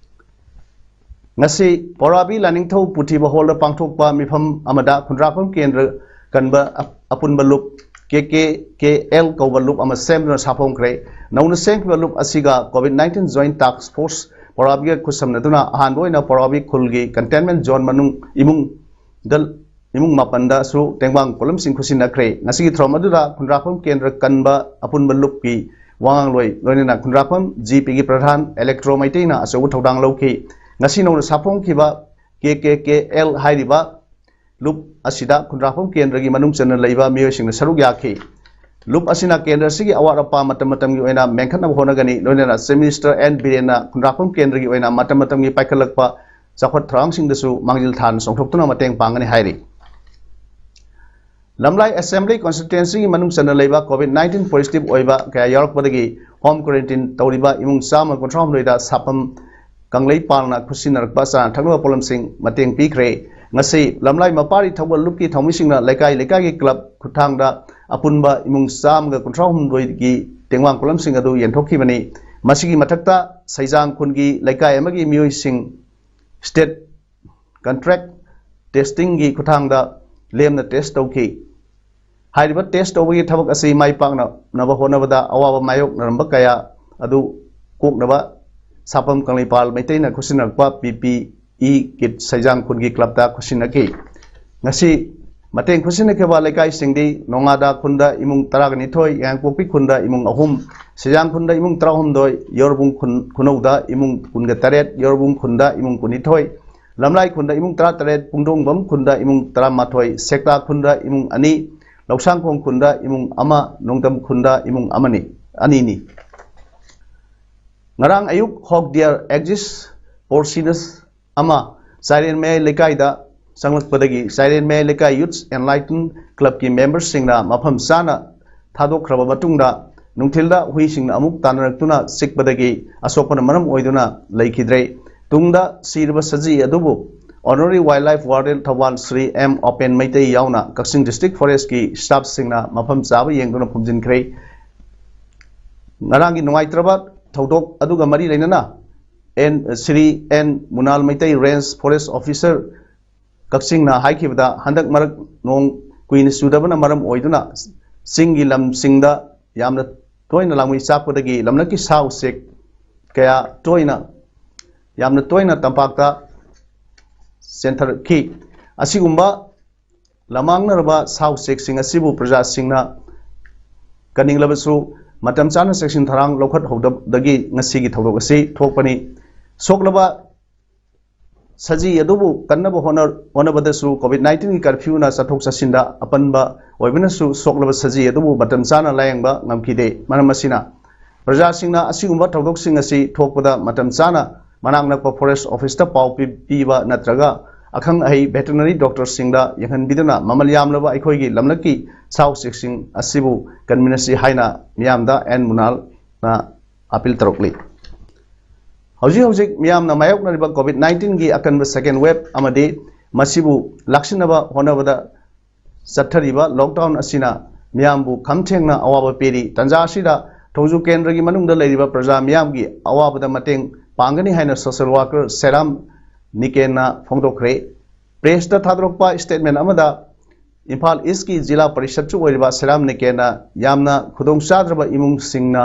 ꯉꯁꯤ ꯄꯧꯔꯥꯕꯤ ꯂꯥꯏꯅꯤꯡꯊꯧ ꯄꯨꯊꯤꯕ ꯍꯣꯜꯗ ꯄꯥꯡꯊꯣꯛꯄ ꯃꯤꯐꯝ ꯑꯃꯗ ꯈꯨꯟꯗ꯭ꯔꯥꯛꯐꯝ ꯀꯦꯟꯗ꯭ꯔ ꯀꯟꯕ ꯑꯄꯨꯟꯕ ꯂꯨꯞ K K K L ꯀꯧꯕ ꯂꯨꯞ ꯑꯃ ꯁꯦꯝꯗꯨꯅ ꯁꯥꯐꯣꯡꯈ꯭ꯔꯦ꯫ ꯅꯧꯅ ꯁꯦꯝꯈꯤꯕ ꯂꯨꯞ ꯑꯁꯤꯒ COVID nineteen Joint Task Force ꯄꯧꯔꯥꯕꯤꯒ ꯈꯨꯠꯁꯝꯅꯗꯨꯅ ꯑꯍꯥꯟꯕ ꯑꯣꯏꯅ ꯄꯧꯔꯥꯕꯤ ꯈꯨꯜꯒꯤ containment zone ꯃꯅꯨꯡ ꯏꯃꯨꯡꯗ ꯏꯃꯨꯡ ꯃꯥꯄꯟꯗꯁꯨ ꯇꯦꯡꯕꯥꯡ ꯄꯣꯠꯂꯝꯁꯤꯡ ꯈꯨꯠꯁꯤꯟꯅꯈ꯭ꯔꯦ꯫ ꯉꯁꯤꯒꯤ ꯊꯧꯔꯝ ꯑꯗꯨꯗ ꯈꯨꯟꯗ꯭ꯔꯥꯛꯐꯝ ꯀꯦꯟꯗ꯭ꯔ ꯀꯟꯕ ꯑꯄꯨꯟꯕ ꯂꯨꯞꯀꯤ ꯋꯥꯉꯥꯡꯂꯣꯏ ꯂꯣꯏꯅꯅ ꯈꯨꯟꯗ꯭ꯔꯥꯛꯐꯝ G Pꯒꯤ ꯄ꯭ꯔꯙꯥꯟ ꯑꯦꯂꯦꯛꯇ꯭ꯔꯣ ꯃꯩꯇꯩꯅ ꯑꯆꯧꯕ ꯊꯧꯗꯥꯡ ꯂꯧꯈꯤ꯫ ꯉꯁꯤ ꯅꯧꯅ ꯁꯥꯐꯣꯡꯈꯤꯕ K K K L ꯍꯥꯏꯔꯤꯕ ꯂꯨꯞ ꯑꯁꯤꯗ ꯈꯨꯟꯗ꯭ꯔꯥꯛꯐꯝ ꯀꯦꯟꯗ꯭ꯔꯒꯤ ꯃꯅꯨꯡ ꯆꯟꯅ ꯂꯩꯕ ꯃꯤꯑꯣꯏꯁꯤꯡꯅ ꯁꯔꯨꯛ ꯌꯥꯈꯤ꯫ ꯂꯨꯞ ꯑꯁꯤꯅ ꯀꯦꯟꯗ꯭ꯔ ꯑꯁꯤꯒꯤ ꯑꯋꯥꯠ ꯑꯄꯥ ꯃꯇꯝ ꯃꯇꯝꯒꯤ ꯑꯣꯏꯅ ꯃꯦꯟꯈꯠꯅꯕ ꯍꯣꯠꯅꯒꯅꯤ꯫ ꯂꯣꯏꯅꯅ Chief Minister N ꯕꯤꯔꯦꯟꯅ ꯈꯨꯟꯗ꯭ꯔꯥꯛꯐꯝ ꯀꯦꯟꯗ꯭ꯔꯒꯤ ꯑꯣꯏꯅ ꯃꯇꯝ ꯃꯇꯝꯒꯤ ꯄꯥꯏꯈꯠꯂꯛꯄ ꯆꯥꯎꯈꯠ ꯊꯧꯔꯥꯡꯁꯤꯡꯗꯁꯨ ꯃꯥꯡꯖꯤꯜ ꯊꯥꯅ ꯆꯣꯡꯊꯣꯛꯇꯨꯅ ꯃꯇꯦꯡ ꯄꯥꯡꯒꯅꯤ ꯍꯥꯏꯔꯤ꯫ ꯂꯝꯂꯥꯏ Assembly Constituencyꯒꯤ ꯃꯅꯨꯡ ꯆꯟꯅ ꯂꯩꯕ COVID nineteen positive ꯑꯣꯏꯕ ꯀꯌꯥ ꯌꯥꯎꯔꯛꯄꯗꯒꯤ home quarantine ꯇꯧꯔꯤꯕ ꯏꯃꯨꯡ ꯆꯥꯝꯃ ꯀꯨꯟꯊ꯭ꯔꯥ ꯍꯨꯝꯗꯣꯏꯗ ꯁꯥꯐꯝ ꯀꯪꯂꯩꯄꯥꯜꯅ ꯈꯨꯠꯁꯤꯟꯅꯔꯛꯄ ꯆꯥꯅ ꯊꯛꯅꯕ ꯄꯣꯠꯂꯝꯁꯤꯡ ꯃꯇꯦꯡ ꯄꯤꯈ꯭ꯔꯦ꯫ ꯉꯁꯤ ꯂꯝꯂꯥꯏ ꯃꯄꯥꯔꯤ ꯊꯧꯒꯜ ꯂꯨꯞꯀꯤ ꯊꯧꯃꯤꯁꯤꯡꯅ ꯂꯩꯀꯥꯏ ꯂꯩꯀꯥꯏꯒꯤ club ꯈꯨꯠꯊꯥꯡꯗ ꯑꯄꯨꯟꯕ ꯏꯃꯨꯡ ꯆꯥꯝꯃꯒ ꯀꯨꯟꯊ꯭ꯔꯥ ꯍꯨꯝꯗꯣꯏꯒꯤ ꯇꯦꯡꯕꯥꯡ ꯄꯣꯠꯂꯝꯁꯤꯡ ꯑꯗꯨ ꯌꯦꯟꯊꯣꯛꯈꯤꯕꯅꯤ꯫ ꯃꯁꯤꯒꯤ ꯃꯊꯛꯇ ꯁꯩꯖꯥꯡ ꯈꯨꯟꯒꯤ ꯂꯩꯀꯥꯏ ꯑꯃꯒꯤ ꯃꯤꯑꯣꯏꯁꯤꯡ state contract testingꯒꯤ ꯈꯨꯠꯊꯥꯡꯗ ꯂꯦꯝꯅ test ꯇꯧꯈꯤ꯫ ꯍꯥꯏꯔꯤꯕ test ꯇꯧꯕꯒꯤ ꯊꯕꯛ ꯑꯁꯤ ꯃꯥꯏ ꯄꯥꯛꯅꯅꯕ ꯍꯣꯠꯅꯕꯗ ꯑꯋꯥꯕ ꯃꯥꯌꯣꯛꯅꯔꯝꯕ ꯀꯌꯥ ꯑꯗꯨ ꯀꯣꯛꯅꯕ ꯁꯥꯄꯝ ꯀꯪꯂꯩꯄꯥꯜ ꯃꯩꯇꯩꯅ ꯈꯨꯠꯁꯤꯟꯅꯔꯛꯄ ꯄꯤ ꯄꯤ ꯏ ꯀꯤꯠ ꯁꯩꯖꯥꯡ ꯈꯨꯟꯒꯤ ꯀ꯭ꯂꯕꯇ ꯈꯨꯠꯁꯤꯟꯅꯈꯤ꯫ ꯉꯁꯤ ꯃꯇꯦꯡ ꯈꯨꯠꯁꯤꯟꯅꯈꯤꯕ ꯂꯩꯀꯥꯏꯁꯤꯡꯗꯤ ꯅꯣꯡꯉꯥꯗꯥ ꯈꯨꯟꯗ ꯏꯃꯨꯡ ꯇꯔꯥꯒ ꯅꯤꯊꯣꯏ, ꯌꯥꯡꯄꯣꯛꯄꯤ ꯈꯨꯟꯗ ꯏꯃꯨꯡ ꯑꯍꯨꯝ, ꯁꯩꯖꯥꯡ ꯈꯨꯟꯗ ꯏꯃꯨꯡ ꯇꯔꯥꯍꯨꯝꯗꯣꯏ, ꯌꯣꯔꯕꯨꯡ ꯈꯨꯟ-, ꯈꯨꯅꯧꯗ ꯏꯃꯨꯡ ꯀꯨꯟꯒ ꯇꯔꯦꯠ, ꯌꯣꯔꯕꯨꯡ ꯈꯨꯟꯗ ꯏꯃꯨꯡ ꯀꯨꯟꯅꯤꯊꯣꯏ, ꯂꯝꯂꯥꯏ ꯈꯨꯟꯗ ꯏꯃꯨꯡ ꯇꯔꯥꯇꯔꯦꯠ, ꯄꯨꯡꯗꯣꯡꯕꯝ ꯈꯨꯟꯗ ꯏꯃꯨꯡ ꯇꯔꯥꯃꯥꯊꯣꯏ, ꯁꯦꯛꯇꯥ ꯈꯨꯟꯗ ꯏꯃꯨꯡ ꯑꯅꯤ, ꯂꯧꯁꯥꯡꯈꯣꯡ ꯈꯨꯟꯗ ꯏꯃꯨꯡ ꯑꯃ, ꯅꯣꯡꯗꯝ ꯈꯨꯟꯗ ꯏꯃꯨꯡ ꯑꯃꯅꯤ, ꯑꯅꯤꯅꯤ꯫ ꯉꯔꯥꯡ ꯑꯌꯨꯛ ꯍꯣꯛꯗꯤꯌꯥꯔ ꯑꯦꯛꯖꯤꯁ ꯄꯣꯔꯁꯤꯅꯁ ꯑꯃ ꯆꯥꯏꯔꯦꯟ ꯃꯌꯥꯏ ꯂꯩꯀꯥꯏꯗ ꯆꯪꯂꯛꯄꯗꯒꯤ ꯆꯥꯏꯔꯦꯟ ꯃꯌꯥꯏ ꯂꯩꯀꯥꯏ ꯌꯨꯠꯁ ꯑꯦꯟꯂꯥꯏꯇꯟ ꯀ꯭ꯂꯕꯀꯤ ꯃꯦꯝꯕꯔꯁꯤꯡꯅ ꯃꯐꯝ ꯆꯥꯅ ꯊꯥꯗꯣꯛꯈ꯭ꯔꯕ ꯃꯇꯨꯡꯗ ꯅꯨꯡꯊꯤꯜꯗ ꯍꯨꯏꯁꯤꯡꯅ ꯑꯃꯨꯛ ꯇꯥꯟꯅꯔꯛꯇꯨꯅ ꯆꯤꯛꯄꯗꯒꯤ ꯑꯁꯣꯛꯄꯅ ꯃꯔꯝ ꯑꯣꯏꯗꯨꯅ ꯂꯩꯈꯤꯗ꯭ꯔꯦ꯫ ꯇꯨꯡꯗ ꯁꯤꯔꯕ ꯁꯖꯤ ꯑꯗꯨꯕꯨ Honorary Wildlife Warden Thoubal Shri M Open Meitei ꯌꯥꯎꯅ ꯀꯛꯆꯤꯡ ꯗꯤꯁꯇ꯭ꯔꯤꯛ ꯐꯣꯔꯦꯁ꯭ꯠꯀꯤ ꯁ꯭ꯇꯥꯐꯁꯤꯡꯅ ꯃꯐꯝ ꯆꯥꯕ ꯌꯦꯡꯗꯨꯅ ꯐꯨꯝꯖꯤꯟꯈ꯭ꯔꯦ꯫ ꯉꯔꯥꯡꯒꯤ ꯅꯨꯡꯉꯥꯏꯇ꯭ꯔꯕ ꯊꯧꯗꯣꯛ ꯑꯗꯨꯒ ꯃꯔꯤ ꯂꯩꯅꯅ N, Shri N Munal Meitei range forest officer ꯀꯛꯆꯤꯡꯅ ꯍꯥꯏꯈꯤꯕꯗ, ꯍꯟꯗꯛ ꯃꯔꯛ ꯅꯣꯡ ꯀꯨꯏꯅ ꯆꯨꯗꯕꯅ ꯃꯔꯝ ꯑꯣꯏꯗꯨꯅ ꯆꯤꯡꯒꯤ ꯂꯝꯁꯤꯡꯗ ꯌꯥꯝꯅ ꯇꯣꯏꯅ ꯂꯥꯡꯃꯩ ꯆꯥꯛꯄꯗꯒꯤ ꯂꯝꯂꯛꯀꯤ ꯁꯥ ꯎꯆꯦꯛ ꯀꯌꯥ ꯇꯣꯏꯅ, ꯌꯥꯝꯅ ꯇꯣꯏꯅ ꯇꯝꯄꯥꯛꯇ ꯆꯦꯟꯊꯔꯛꯈꯤ꯫ ꯑꯁꯤꯒꯨꯝꯕ ꯂꯃꯥꯡꯅꯔꯕ ꯁꯥ ꯎꯆꯦꯛꯁꯤꯡ ꯑꯁꯤꯕꯨ ꯄ꯭ꯔꯖꯥꯁꯤꯡꯅ ꯀꯟꯅꯤꯡꯂꯕꯁꯨ ꯃꯇꯝ ꯆꯥꯅ ꯆꯦꯛꯁꯤꯟ ꯊꯧꯔꯥꯡ ꯂꯧꯈꯠꯍꯧꯗꯕꯗꯒꯤ ꯉꯁꯤꯒꯤ ꯊꯧꯗꯣꯛ ꯑꯁꯤ ꯊꯣꯛꯄꯅꯤ꯫ ꯁꯣꯛꯂꯕ ꯁꯖꯤ ꯑꯗꯨꯕꯨ ꯀꯟꯅꯕ ꯍꯣꯠꯅ-, ꯍꯣꯠꯅꯕꯗꯁꯨ COVID nineteen ꯀꯔꯐ꯭ꯌꯨꯅ ꯆꯠꯊꯣꯛ ꯆꯠꯁꯤꯟꯗ ꯑꯄꯟꯕ ꯑꯣꯏꯕꯅꯁꯨ ꯁꯣꯛꯂꯕ ꯁꯖꯤ ꯑꯗꯨꯕꯨ ꯃꯇꯝ ꯆꯥꯅ ꯂꯥꯌꯦꯡꯕ ꯉꯝꯈꯤꯗꯦ꯫ ꯃꯔꯝ ꯑꯁꯤꯅ ꯄ꯭ꯔꯖꯥꯁꯤꯡꯅ ꯑꯁꯤꯒꯨꯝꯕ ꯊꯧꯗꯣꯛꯁꯤꯡ ꯑꯁꯤ ꯊꯣꯛꯄꯗ ꯃꯇꯝ ꯆꯥꯅ ꯃꯅꯥꯛ ꯅꯛꯄ ꯐꯣꯔꯦꯁ꯭ꯠ ꯑꯣꯐꯤꯁꯇ ꯄꯥꯎ ꯄꯤ-, ꯄꯤꯕ ꯅꯠꯇ꯭ꯔꯒ ꯑꯈꯪ ꯑꯍꯩ ꯚꯦꯇꯔꯤꯅꯔꯤ ꯗꯣꯛꯇꯔꯁꯤꯡꯗ ꯌꯦꯡꯍꯟꯕꯤꯗꯨꯅ ꯃꯃꯜ ꯌꯥꯝꯂꯕ ꯑꯩꯈꯣꯏꯒꯤ ꯂꯝꯂꯛꯀꯤ ꯁꯥ ꯎꯆꯦꯛꯁꯤꯡ ꯑꯁꯤꯕꯨ ꯀꯟꯃꯤꯟꯅꯁꯤ ꯍꯥꯏꯅ ꯃꯤꯌꯥꯝꯗ ꯑꯦꯟ ꯃꯨꯅꯥꯜꯅ ꯑꯥꯄꯤꯜ ꯇꯧꯔꯛꯂꯤ꯫ ꯍꯧꯖꯤꯛ ꯍꯧꯖꯤꯛ ꯃꯤꯌꯥꯝꯅ ꯃꯥꯌꯣꯛꯅꯔꯤꯕ COVID nineteen ꯒꯤ ꯑꯀꯟꯕ second wave ꯑꯃꯗꯤ ꯃꯁꯤꯕꯨ ꯂꯥꯛꯁꯤꯟꯅꯕ ꯍꯣꯠꯅꯕꯗ ꯆꯠꯊꯔꯤꯕ lockdown ꯑꯁꯤꯅ ꯃꯤꯌꯥꯝꯕꯨ ꯈꯝ ꯊꯦꯡꯅ ꯑꯋꯥꯕ ꯄꯤꯔꯤ꯫ ꯇꯥꯟꯖꯥ ꯑꯁꯤꯗ ꯊꯣꯡꯖꯨ ꯀꯦꯟꯗ꯭ꯔꯒꯤ ꯃꯅꯨꯡꯗ ꯂꯩꯔꯤꯕ ꯄ꯭ꯔꯖꯥ ꯃꯤꯌꯥꯝꯒꯤ ꯑꯋꯥꯕꯗ ꯃꯇꯦꯡ ꯄꯥꯡꯒꯅꯤ ꯍꯥꯏꯅ social worker ꯁꯦꯔꯥꯝ ꯅꯤꯀꯦꯟꯅ ꯐꯣꯡꯗꯣꯛꯈ꯭ꯔꯦ꯫ ꯄ꯭ꯔꯦꯁꯇ ꯊꯥꯗꯣꯔꯛꯄ statement ꯑꯃꯗ ꯏꯝꯐꯥꯜ ꯏꯁꯀꯤ ꯖꯤꯂꯥ ꯄꯔꯤꯁꯠꯁꯨ ꯑꯣꯏꯔꯤꯕ ꯁꯦꯔꯥꯝ ꯅꯤꯀꯦꯟꯅ ꯌꯥꯝꯅ ꯈꯨꯗꯣꯡꯆꯥꯗ꯭ꯔꯕ ꯏꯃꯨꯡꯁꯤꯡꯅ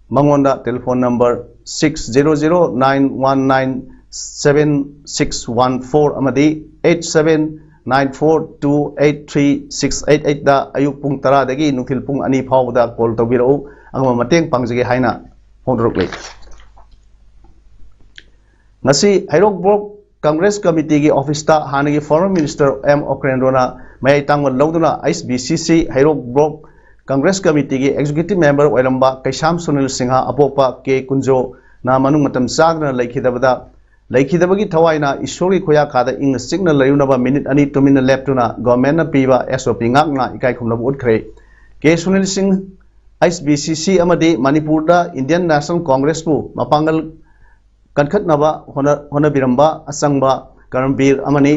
ꯃꯉꯣꯟꯗ telephone number six zero zero nine one nine seven six one four ꯑꯃꯗꯤ eight seven nine four two eight three six eight eight ꯗ ꯑꯌꯨꯛ ꯄꯨꯡ ꯇꯔꯥꯗꯒꯤ ꯅꯨꯡꯊꯤꯜ ꯄꯨꯡ ꯑꯅꯤ ꯐꯥꯎꯕꯗ call ꯇꯧꯕꯤꯔꯛꯎ꯫ ꯑꯉꯝꯕ ꯃꯇꯦꯡ ꯄꯥꯡꯖꯒꯦ ꯍꯥꯏꯅ ꯐꯣꯡꯗꯣꯔꯛꯂꯤ꯫ ꯉꯁꯤ ꯍꯩꯔꯣꯛ block Congress committeeꯒꯤ officeꯇ ꯍꯥꯟꯅꯒꯤ former minister ꯑꯦꯝ ꯑꯣꯀ꯭ꯔꯦꯟꯗ꯭ꯔꯣꯅ ꯃꯌꯥꯏ ꯇꯥꯡꯕ ꯂꯧꯗꯨꯅ H B C C ꯍꯩꯔꯣꯛ block Congress committeeꯒꯤ executive member ꯑꯣꯏꯔꯝꯕ ꯀꯩꯁꯥꯝ ꯁꯨꯅꯤꯜ ꯁꯤꯡꯍ ꯑꯄꯣꯛꯄ ꯀꯦ ꯀꯨꯟꯖꯣꯅ ꯃꯅꯨꯡ ꯃꯇꯝ ꯆꯥꯗꯅ ꯂꯩꯈꯤꯗꯕꯗ, ꯂꯩꯈꯤꯗꯕꯒꯤ ꯊꯋꯥꯏꯅ ꯏꯁꯣꯔꯒꯤ ꯈꯨꯌꯥꯀꯥꯗ ꯏꯪꯅ ꯆꯤꯛꯅ ꯂꯩꯔꯨꯅꯕ minute ꯑꯅꯤ ꯇꯨꯃꯤꯟꯅ ꯂꯦꯞꯇꯨꯅ governmentꯅ ꯄꯤꯕ S O P ꯉꯥꯛꯅ ꯏꯀꯥꯏ ꯈꯨꯝꯅꯕ ꯎꯠꯈ꯭ꯔꯦ꯫ ꯀꯦ Sunil Singh H B C C ꯑꯃꯗꯤ ꯃꯅꯤꯄꯨꯔꯗ Indian National Congressꯄꯨ ꯃꯄꯥꯡꯒꯜ ꯀꯟꯈꯠꯅꯕ ꯍꯣꯠꯅ-, ꯍꯣꯠꯅꯕꯤꯔꯝꯕ ꯑꯆꯪꯕ ꯀꯔꯝꯕꯤꯔ ꯑꯃꯅꯤ꯫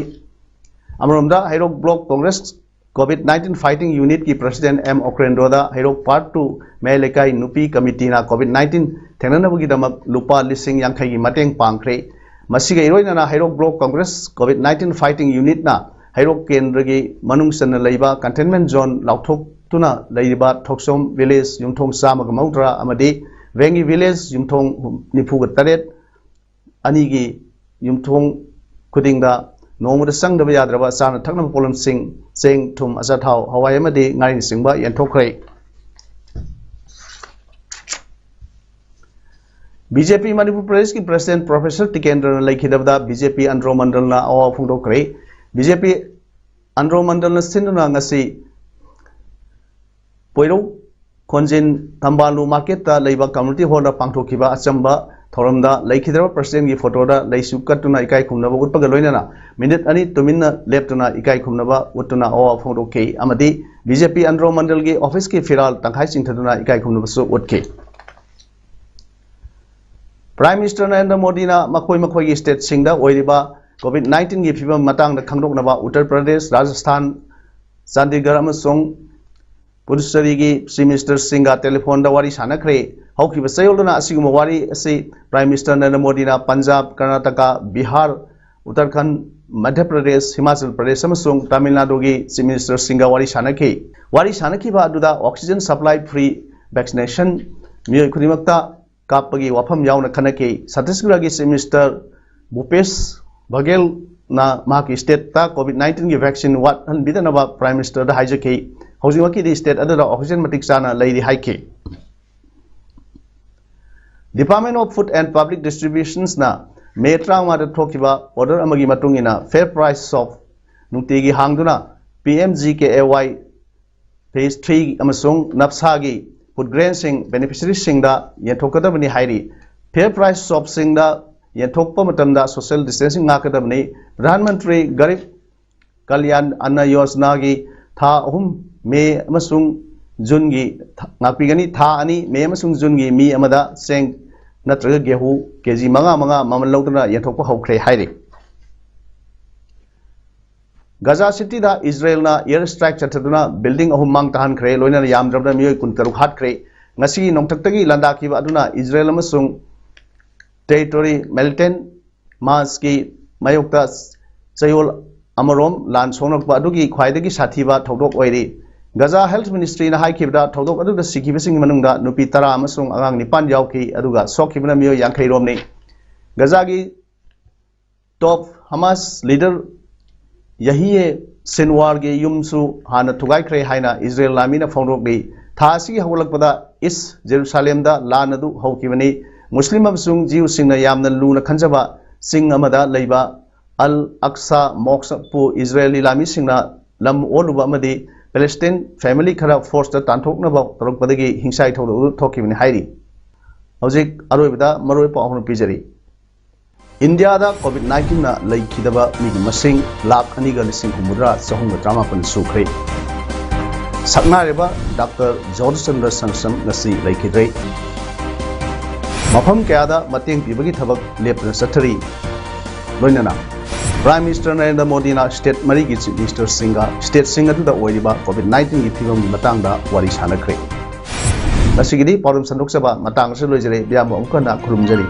ꯑꯃꯔꯣꯝꯗ ꯍꯩꯔꯣꯛ block Congress COVID nineteen fighting unitꯀꯤ president ꯑꯦꯝ ꯑꯣꯀ꯭ꯔꯦꯟꯗ꯭ꯔꯣꯗ ꯍꯩꯔꯣꯛ part two ꯃꯌꯥꯏ ꯂꯩꯀꯥꯏ ꯅꯨꯄꯤ committeeꯅ COVID nineteen ꯊꯦꯡꯅꯅꯕꯒꯤꯗꯃꯛ ꯂꯨꯄꯥ ꯂꯤꯁꯤꯡ ꯌꯥꯡꯈꯩꯒꯤ ꯃꯇꯦꯡ ꯄꯥꯡꯈ꯭ꯔꯦ꯫ ꯃꯁꯤꯒ ꯏꯔꯣꯏꯅꯅ ꯍꯩꯔꯣꯛ block Congress COVID nineteen fighting unitꯅ ꯍꯩꯔꯣꯛ ꯀꯦꯟꯗ꯭ꯔꯒꯤ ꯃꯅꯨꯡ ꯆꯟꯅ ꯂꯩꯕ containment zone ꯂꯥꯎꯊꯣꯛꯇꯨꯅ ꯂꯩꯔꯤꯕ ꯊꯣꯛꯆꯣꯝ village ꯌꯨꯝꯊꯣꯡ ꯆꯥꯝꯃꯒ ꯃꯧꯗ꯭ꯔꯥ ꯑꯃꯗꯤ ꯋꯦꯡꯒꯤ village ꯌꯨꯝꯊꯣꯡ ꯅꯤꯐꯨꯒ ꯇꯔꯦꯠ ꯑꯅꯤꯒꯤ ꯌꯨꯝꯊꯣꯡ ꯈꯨꯗꯤꯡꯗ ꯅꯣꯡꯃꯗ ꯆꯪꯗꯕ ꯌꯥꯗ꯭ꯔꯕ ꯆꯥꯅ ꯊꯛꯅꯕ ꯄꯣꯠꯂꯝꯁꯤꯡ, ꯆꯦꯡ, ꯊꯨꯝ, ꯑꯆꯥꯊꯥꯎ, ꯍꯋꯥꯏ ꯑꯃꯗꯤ ꯉꯥꯔꯤꯅꯆꯤꯡꯕ ꯌꯦꯟꯊꯣꯛꯈ꯭ꯔꯦ꯫ B J P ꯃꯅꯤꯄꯨꯔ ꯄ꯭ꯔꯗꯦꯁꯀꯤ president professor ꯇꯤꯀꯦꯟꯗ꯭ꯔꯅ ꯂꯩꯈꯤꯗꯕꯗ B J P Andro ꯃꯟꯗꯜꯅ ꯑꯋꯥꯕ ꯐꯣꯡꯗꯣꯛꯈ꯭ꯔꯦ꯫ B J P ꯑꯟꯗ꯭ꯔꯣ ꯃꯟꯗꯜꯅ ꯁꯤꯟꯗꯨꯅ ꯉꯁꯤ ꯄꯣꯏꯔꯧ ꯈꯣꯟꯖꯤꯟ ꯊꯝꯕꯥꯂꯨ marketꯇ ꯂꯩꯕ community hallꯗ ꯄꯥꯡꯊꯣꯛꯈꯤꯕ ꯑꯆꯝꯕ ꯊꯧꯔꯝꯗ ꯂꯩꯈꯤꯗ꯭ꯔꯕ presidentꯀꯤ photoꯗ ꯂꯩꯁꯨ ꯀꯠꯇꯨꯅ ꯏꯀꯥꯏ ꯈꯨꯝꯅꯕ ꯎꯠꯄꯒ ꯂꯣꯏꯅꯅ minute ꯑꯅꯤ ꯇꯨꯃꯤꯟꯅ ꯂꯦꯞꯇꯨꯅ ꯏꯀꯥꯏ ꯈꯨꯝꯅꯕ ꯎꯠꯇꯨꯅ ꯑꯋꯥꯕ ꯐꯣꯡꯗꯣꯛꯈꯤ ꯑꯃꯗꯤ B J P ꯑꯟꯗ꯭ꯔꯣ ꯃꯟꯗꯜꯒꯤ officeꯀꯤ ꯐꯤꯔꯥꯜ ꯇꯪꯈꯥꯏ ꯆꯤꯡꯊꯗꯨꯅ ꯏꯀꯥꯏ ꯈꯨꯝꯅꯕꯁꯨ ꯎꯠꯈꯤ꯫ Prime Minister ꯅꯔꯦꯟꯗ꯭ꯔ ꯃꯣꯗꯤꯅ ꯃꯈꯣꯏ ꯃꯈꯣꯏꯒꯤ stateꯁꯤꯡꯗ ꯑꯣꯏꯔꯤꯕ COVID nineteenꯒꯤ ꯐꯤꯕꯝ ꯃꯇꯥꯡꯗ ꯈꯪꯗꯣꯛꯅꯕ ꯎꯠꯇꯔ ꯄ꯭ꯔꯗꯦꯁ, ꯔꯥꯖꯁꯊꯥꯟ, ꯆꯥꯟꯗꯤꯒꯔ ꯑꯃꯁꯨꯡ ꯄꯨꯗꯨꯆꯦꯔꯤꯒꯤ Chief Ministerꯁꯤꯡꯒ telephoneꯗ ꯋꯥꯔꯤ ꯁꯥꯟꯅꯈ꯭ꯔꯦ꯫ ꯍꯧꯈꯤꯕ ꯆꯌꯣꯜꯗꯅ ꯑꯁꯤꯒꯨꯝꯕ ꯋꯥꯔꯤ ꯑꯁꯤ Prime Minister ꯅꯔꯦꯟꯗ꯭ꯔ ꯃꯣꯗꯤꯅ ꯄꯟꯖꯥꯕ, ꯀꯔꯅꯥꯇꯀꯥ, ꯕꯤꯍꯥꯔ, ꯎꯠꯇꯔꯈꯟꯗ, ꯃꯙ꯭ꯌ ꯄ꯭ꯔꯗꯦꯁ, ꯍꯤꯃꯥꯆꯜ ꯄ꯭ꯔꯗꯦꯁ ꯑꯃꯁꯨꯡ ꯇꯥꯃꯤꯜ ꯅꯥꯗꯨꯒꯤ Chief Ministerꯁꯤꯡꯒ ꯋꯥꯔꯤ ꯁꯥꯟꯅꯈꯤ꯫ ꯋꯥꯔꯤ ꯁꯥꯟꯅꯈꯤꯕ ꯑꯗꯨꯗ oxygen supply, free vaccination, ꯃꯤꯑꯣꯏ ꯈꯨꯗꯤꯡꯃꯛꯇ ꯀꯥꯞꯄꯒꯤ ꯋꯥꯐꯝ ꯌꯥꯎꯅ ꯈꯟꯅꯈꯤ꯫ ꯆꯇꯤꯁꯒꯔꯒꯤ Chief Minister ꯚꯨꯄꯦꯁ ꯕꯘꯦꯜꯅ ꯃꯍꯥꯛꯀꯤ stateꯇ COVID nineteen ꯒꯤ vaccine ꯋꯥꯠꯍꯟꯕꯤꯗꯅꯕ Prime Ministerꯗ ꯍꯥꯏꯖꯈꯤ꯫ ꯍꯧꯖꯤꯛꯃꯛꯀꯤꯗꯤ state ꯑꯗꯨꯗ oxygen ꯃꯇꯤꯛ ꯆꯥꯅ ꯂꯩꯔꯤ ꯍꯥꯏꯈꯤ꯫ Department of Food and Public Distributionsꯅ ꯃꯦ ꯇꯔꯥꯃꯉꯥꯗ ꯊꯣꯛꯈꯤꯕ order ꯑꯃꯒꯤ ꯃꯇꯨꯡ ꯏꯟꯅ fair price shop ꯅꯨꯡꯇꯤꯒꯤ ꯍꯥꯡꯗꯨꯅ P M G K A Y phase three ꯑꯃꯁꯨꯡ ꯅꯞꯁꯥꯒꯤ food grainꯁꯤꯡ beneficiaryꯁꯤꯡꯗ ꯌꯦꯟꯊꯣꯛꯀꯗꯕꯅꯤ ꯍꯥꯏꯔꯤ꯫ Fair price shopꯁꯤꯡꯗ ꯌꯦꯟꯊꯣꯛꯄ ꯃꯇꯝꯗ social distancing ꯉꯥꯛꯀꯗꯕꯅꯤ꯫ ꯄ꯭ꯔꯙꯥꯟ ꯃꯟꯇ꯭ꯔꯤ ꯒꯔꯤꯕ ꯀꯜꯌꯥꯟ ꯑꯟꯅ ꯌꯣꯖꯅꯥꯒꯤ ꯊꯥ ꯑꯍꯨꯝ, ꯃꯦ ꯑꯃꯁꯨꯡ ꯖꯨꯟꯒꯤ ꯊ-, ꯉꯥꯛꯄꯤꯒꯅꯤ, ꯊꯥ ꯑꯅꯤ, ꯃꯦ ꯑꯃꯁꯨꯡ ꯖꯨꯟꯒꯤ ꯃꯤ ꯑꯃꯗ ꯆꯦꯡ ꯅꯠꯇ꯭ꯔꯒ ꯒꯦꯍꯨ ꯀꯦꯖꯤ ꯃꯉꯥ ꯃꯉꯥ ꯃꯃꯜ ꯂꯧꯗꯨꯅ ꯌꯦꯟꯊꯣꯛꯄ ꯍꯧꯈ꯭ꯔꯦ ꯍꯥꯏꯔꯤ꯫ ꯒꯖꯥ ꯁꯤꯇꯤꯗ ꯏꯖꯔꯦꯜꯅ air strike ꯆꯠꯊꯗꯨꯅ building ꯑꯍꯨꯝ ꯃꯥꯡ ꯇꯥꯍꯟꯈ꯭ꯔꯦ, ꯂꯣꯏꯅꯅ ꯌꯥꯝꯗ꯭ꯔꯕꯗ ꯃꯤꯑꯣꯏ ꯀꯨꯟꯇꯔꯨꯛ ꯍꯥꯠꯈ꯭ꯔꯦ꯫ ꯉꯁꯤꯒꯤ ꯅꯣꯡꯊꯛꯇꯒꯤ ꯂꯥꯟꯗꯥꯈꯤꯕ ꯑꯗꯨꯅ ꯏꯖꯔꯦꯜ ꯑꯃꯁꯨꯡ territory militant ꯃꯥꯁꯀꯤ ꯃꯥꯌꯣꯛꯇ ꯆꯌꯣꯜ ꯑꯃꯔꯣꯝ ꯂꯥꯟ ꯁꯣꯛꯅꯔꯛꯄ ꯑꯗꯨꯒꯤ ꯈ꯭ꯋꯥꯏꯗꯒꯤ ꯁꯥꯊꯤꯕ ꯊꯧꯗꯣꯛ ꯑꯣꯏꯔꯤ꯫ ꯒꯖꯥ health ministryꯅ ꯍꯥꯏꯈꯤꯕꯗ, ꯊꯧꯗꯣꯛ ꯑꯗꯨꯗ ꯁꯤꯈꯤꯕꯁꯤꯡꯒꯤ ꯃꯅꯨꯡꯗ ꯅꯨꯄꯤ ꯇꯔꯥ ꯑꯃꯁꯨꯡ ꯑꯉꯥꯡ ꯅꯤꯄꯥꯟ ꯌꯥꯎꯈꯤ, ꯑꯗꯨꯒ ꯁꯣꯛꯈꯤꯕꯅ ꯃꯤꯑꯣꯏ ꯌꯥꯡꯈꯩ ꯔꯣꯝꯅꯤ꯫ ꯒꯖꯥꯒꯤ top Hamas leader ꯌꯥꯍꯤꯌꯦ ꯁꯤꯟꯋꯥꯔꯒꯤ ꯌꯨꯝꯁꯨ ꯍꯥꯟꯅ ꯊꯨꯒꯥꯏꯈ꯭ꯔꯦ ꯍꯥꯏꯅ ꯏꯖꯔꯦꯜ ꯂꯥꯟꯃꯤꯅ ꯐꯣꯡꯗꯣꯛꯂꯤ꯫ ꯊꯥ ꯑꯁꯤꯒꯤ ꯍꯧꯒꯠꯂꯛꯄꯗ ꯏꯁ ꯖꯦꯔꯨꯁꯥꯂꯦꯝꯗ ꯂꯥꯟ ꯑꯗꯨ ꯍꯧꯈꯤꯕꯅꯤ꯫ ꯃꯨꯁꯂꯤꯝ ꯑꯃꯁꯨꯡ ꯖꯤꯎꯁꯤꯡꯅ ꯌꯥꯝꯅ ꯂꯨꯅ ꯈꯟꯖꯕ ꯆꯤꯡ ꯑꯃꯗ ꯂꯩꯕ ꯑꯜ ꯑꯛꯁꯥ ꯃꯣꯛꯁꯄꯨ ꯏꯖꯔꯦꯂꯤ ꯂꯥꯟꯃꯤꯁꯤꯡꯅ ꯂꯝ ꯑꯣꯜꯂꯨꯕ ꯑꯃꯗꯤ Palestine family ꯈꯔ forceꯇ ꯇꯥꯟꯊꯣꯛꯅꯕ ꯇꯧꯔꯛꯄꯗꯒꯤ ꯍꯤꯡꯁꯥꯏ ꯊꯧꯗꯣꯛ ꯑꯗꯨ ꯊꯣꯛꯈꯤꯕꯅꯤ ꯍꯥꯏꯔꯤ꯫ ꯍꯧꯖꯤꯛ ꯑꯔꯣꯏꯕꯗ ꯃꯔꯨꯑꯣꯏꯕ ꯄꯥꯎ ꯑꯃ ꯄꯤꯖꯔꯤ꯫ ꯏꯟꯗꯤꯌꯥꯗ COVID nineteenꯅ ꯂꯩꯈꯤꯗꯕ ꯃꯤꯒꯤ ꯃꯁꯤꯡ ꯂꯥꯈ ꯑꯅꯤꯒ ꯂꯤꯁꯤꯡ ꯍꯨꯝꯐꯨꯇꯔꯥ ꯆꯍꯨꯝꯒ ꯇꯔꯥꯃꯥꯄꯟ ꯁꯨꯈ꯭ꯔꯦ꯫ ꯁꯛꯅꯥꯏꯔꯕ ꯗꯥꯛꯇꯔ ꯖꯣꯙꯆꯟꯗ꯭ꯔ ꯁꯪꯁꯝ ꯉꯁꯤ ꯂꯩꯈꯤꯗ꯭ꯔꯦ꯫ ꯃꯐꯝ ꯀꯌꯥꯗ ꯃꯇꯦꯡ ꯄꯤꯕꯒꯤ ꯊꯕꯛ ꯂꯦꯞꯇꯅ ꯆꯠꯊꯔꯤ꯫ ꯂꯣꯏꯅꯅ Prime Minister ꯅꯔꯦꯟꯗ꯭ꯔ ꯃꯣꯗꯤꯅ state ꯃꯔꯤꯒꯤ Chief Ministerꯁꯤꯡꯒ stateꯁꯤꯡ ꯑꯗꯨꯗ ꯑꯣꯏꯔꯤꯕ COVID nineteenꯒꯤ ꯐꯤꯕꯝꯒꯤ ꯃꯇꯥꯡꯗ ꯋꯥꯔꯤ ꯁꯥꯟꯅꯈ꯭ꯔꯦ꯫ ꯉꯁꯤꯒꯤꯗꯤ ꯄꯥꯎꯗꯝ ꯁꯟꯗꯣꯛꯆꯕ ꯃꯇꯥꯡ ꯑꯁꯤꯗ ꯂꯣꯏꯖꯔꯦ꯫ ꯃꯌꯥꯝꯕꯨ ꯑꯃꯨꯛ ꯍꯟꯅ ꯈꯨꯔꯨꯝꯖꯔꯤ꯫